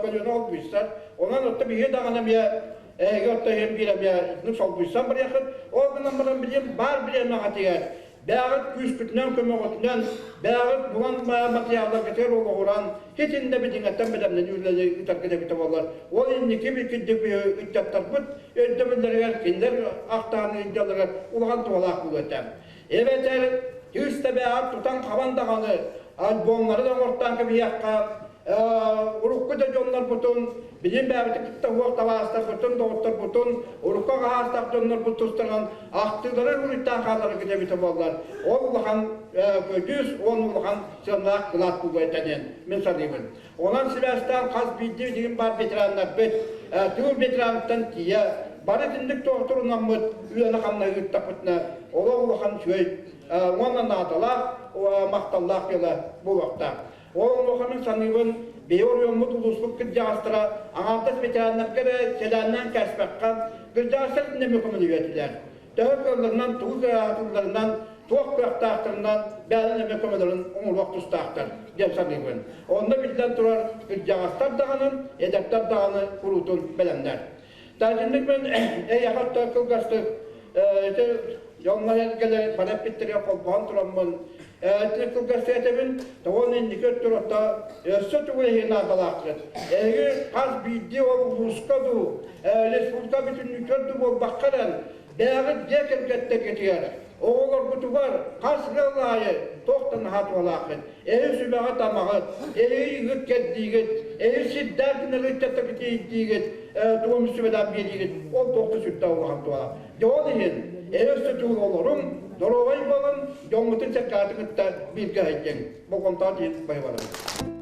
көлүөнэ олбуйсар. Онон отто биһиги даҕаны эмиэ эһиги отто иһин биир эмиэ солбуйсан барыаххыт. Ол гынан баран билим баар бириэмэҕитигэр. Бэйэҕит күүскүтүнэн көмөҕүтүнэн, бэйэҕит булан матырыйаалларгытыгар олоҕуран, итиннэ битиҥэттэн бэлэмнэнии үлэни ыытаргыт эбитэ буоллар, ол инники кирдик ыччаттарбыт өйдөбүллэригэр, кинилэр ахтааны илдьэллэригэр улахан туһалаах буолуо этэ. Эбэтэр кыыс да бэйэҕит тутан-хабан даҕаны альбомнары да оҥортоон кэбиһиэххэ, урукку да дьоннорбутун, билин бэйэбитин кытта уох табаарыстарбытын, доҕотторбутун, урукку аҕаһаастаах дьоннорбут тустарынан ахтыылары уруйтаан хааллараргыт эбитэ буоллар, ол улахан көдьүүс уонна улахан сыаналаах кылаат буолуо этэ диэн мин саныыбын. Онон сибээстээн хас биирдии билигин баар ветераннарбыт, тыыл ветераныттан тиийэ бары итинник туохтурунаммыт үлэни-хамнаһы ыыттахпытына, олох улахан үчүгэй уонна наадалаах, махталлаах дьыала буолуохтаах. Ол онуоха мин саныыбын, биһи оройуоммут улууспут кырдьаҕастара аҥаардас ветераннарга эрэ сэлээннээн кээспэххэ, кырдьаҕастар итиннэ көмөлөһүө этилэр. Төһө кыалларынан, тугу кыаһатылларынан, туох кыахтаахтарынан бэйэлэрин эмэ көмөлөрүн оҥоруох тустаахтар диэн саныыбын. Онно биллэн турар, кырдьаҕастар даҕаны, эдэрдэр даҕаны куруутун бэлэмнэр. Таатинник мен эйэхэ кылгастык ити дьоннор эргэлэр бары эппиттэригэр холбоон тураммын ити кылгастык этэбин тоҕо инники өттүр отто өссө тугу эһиги наадалааххыт эһиги хас биирдии ол улууска дуу республика бүтүннүүтүгэр дуу буолбакка эрэн бэйэҕит дьиэ кэргэттэргитигэр оҕолоргутугар хас ыал аайы туохтан наһаа туһалааххыт эһи сүбэҕит-амаҕыт эһиги ыгыт кэрдиигит эһи сирдээх гынар ыччаттаргыт иитиигит тугу сүбэлээн биэриигит ол туохта сүрдээх улахан туһалаах дьэ ол иһин эһи өссө тугу олоруҥ доруобай буолун дьоҥҥутун сэргэҕитин кытта бииргэ сылдьыҥ болҕомтоҕо тиийин байбалаҥ.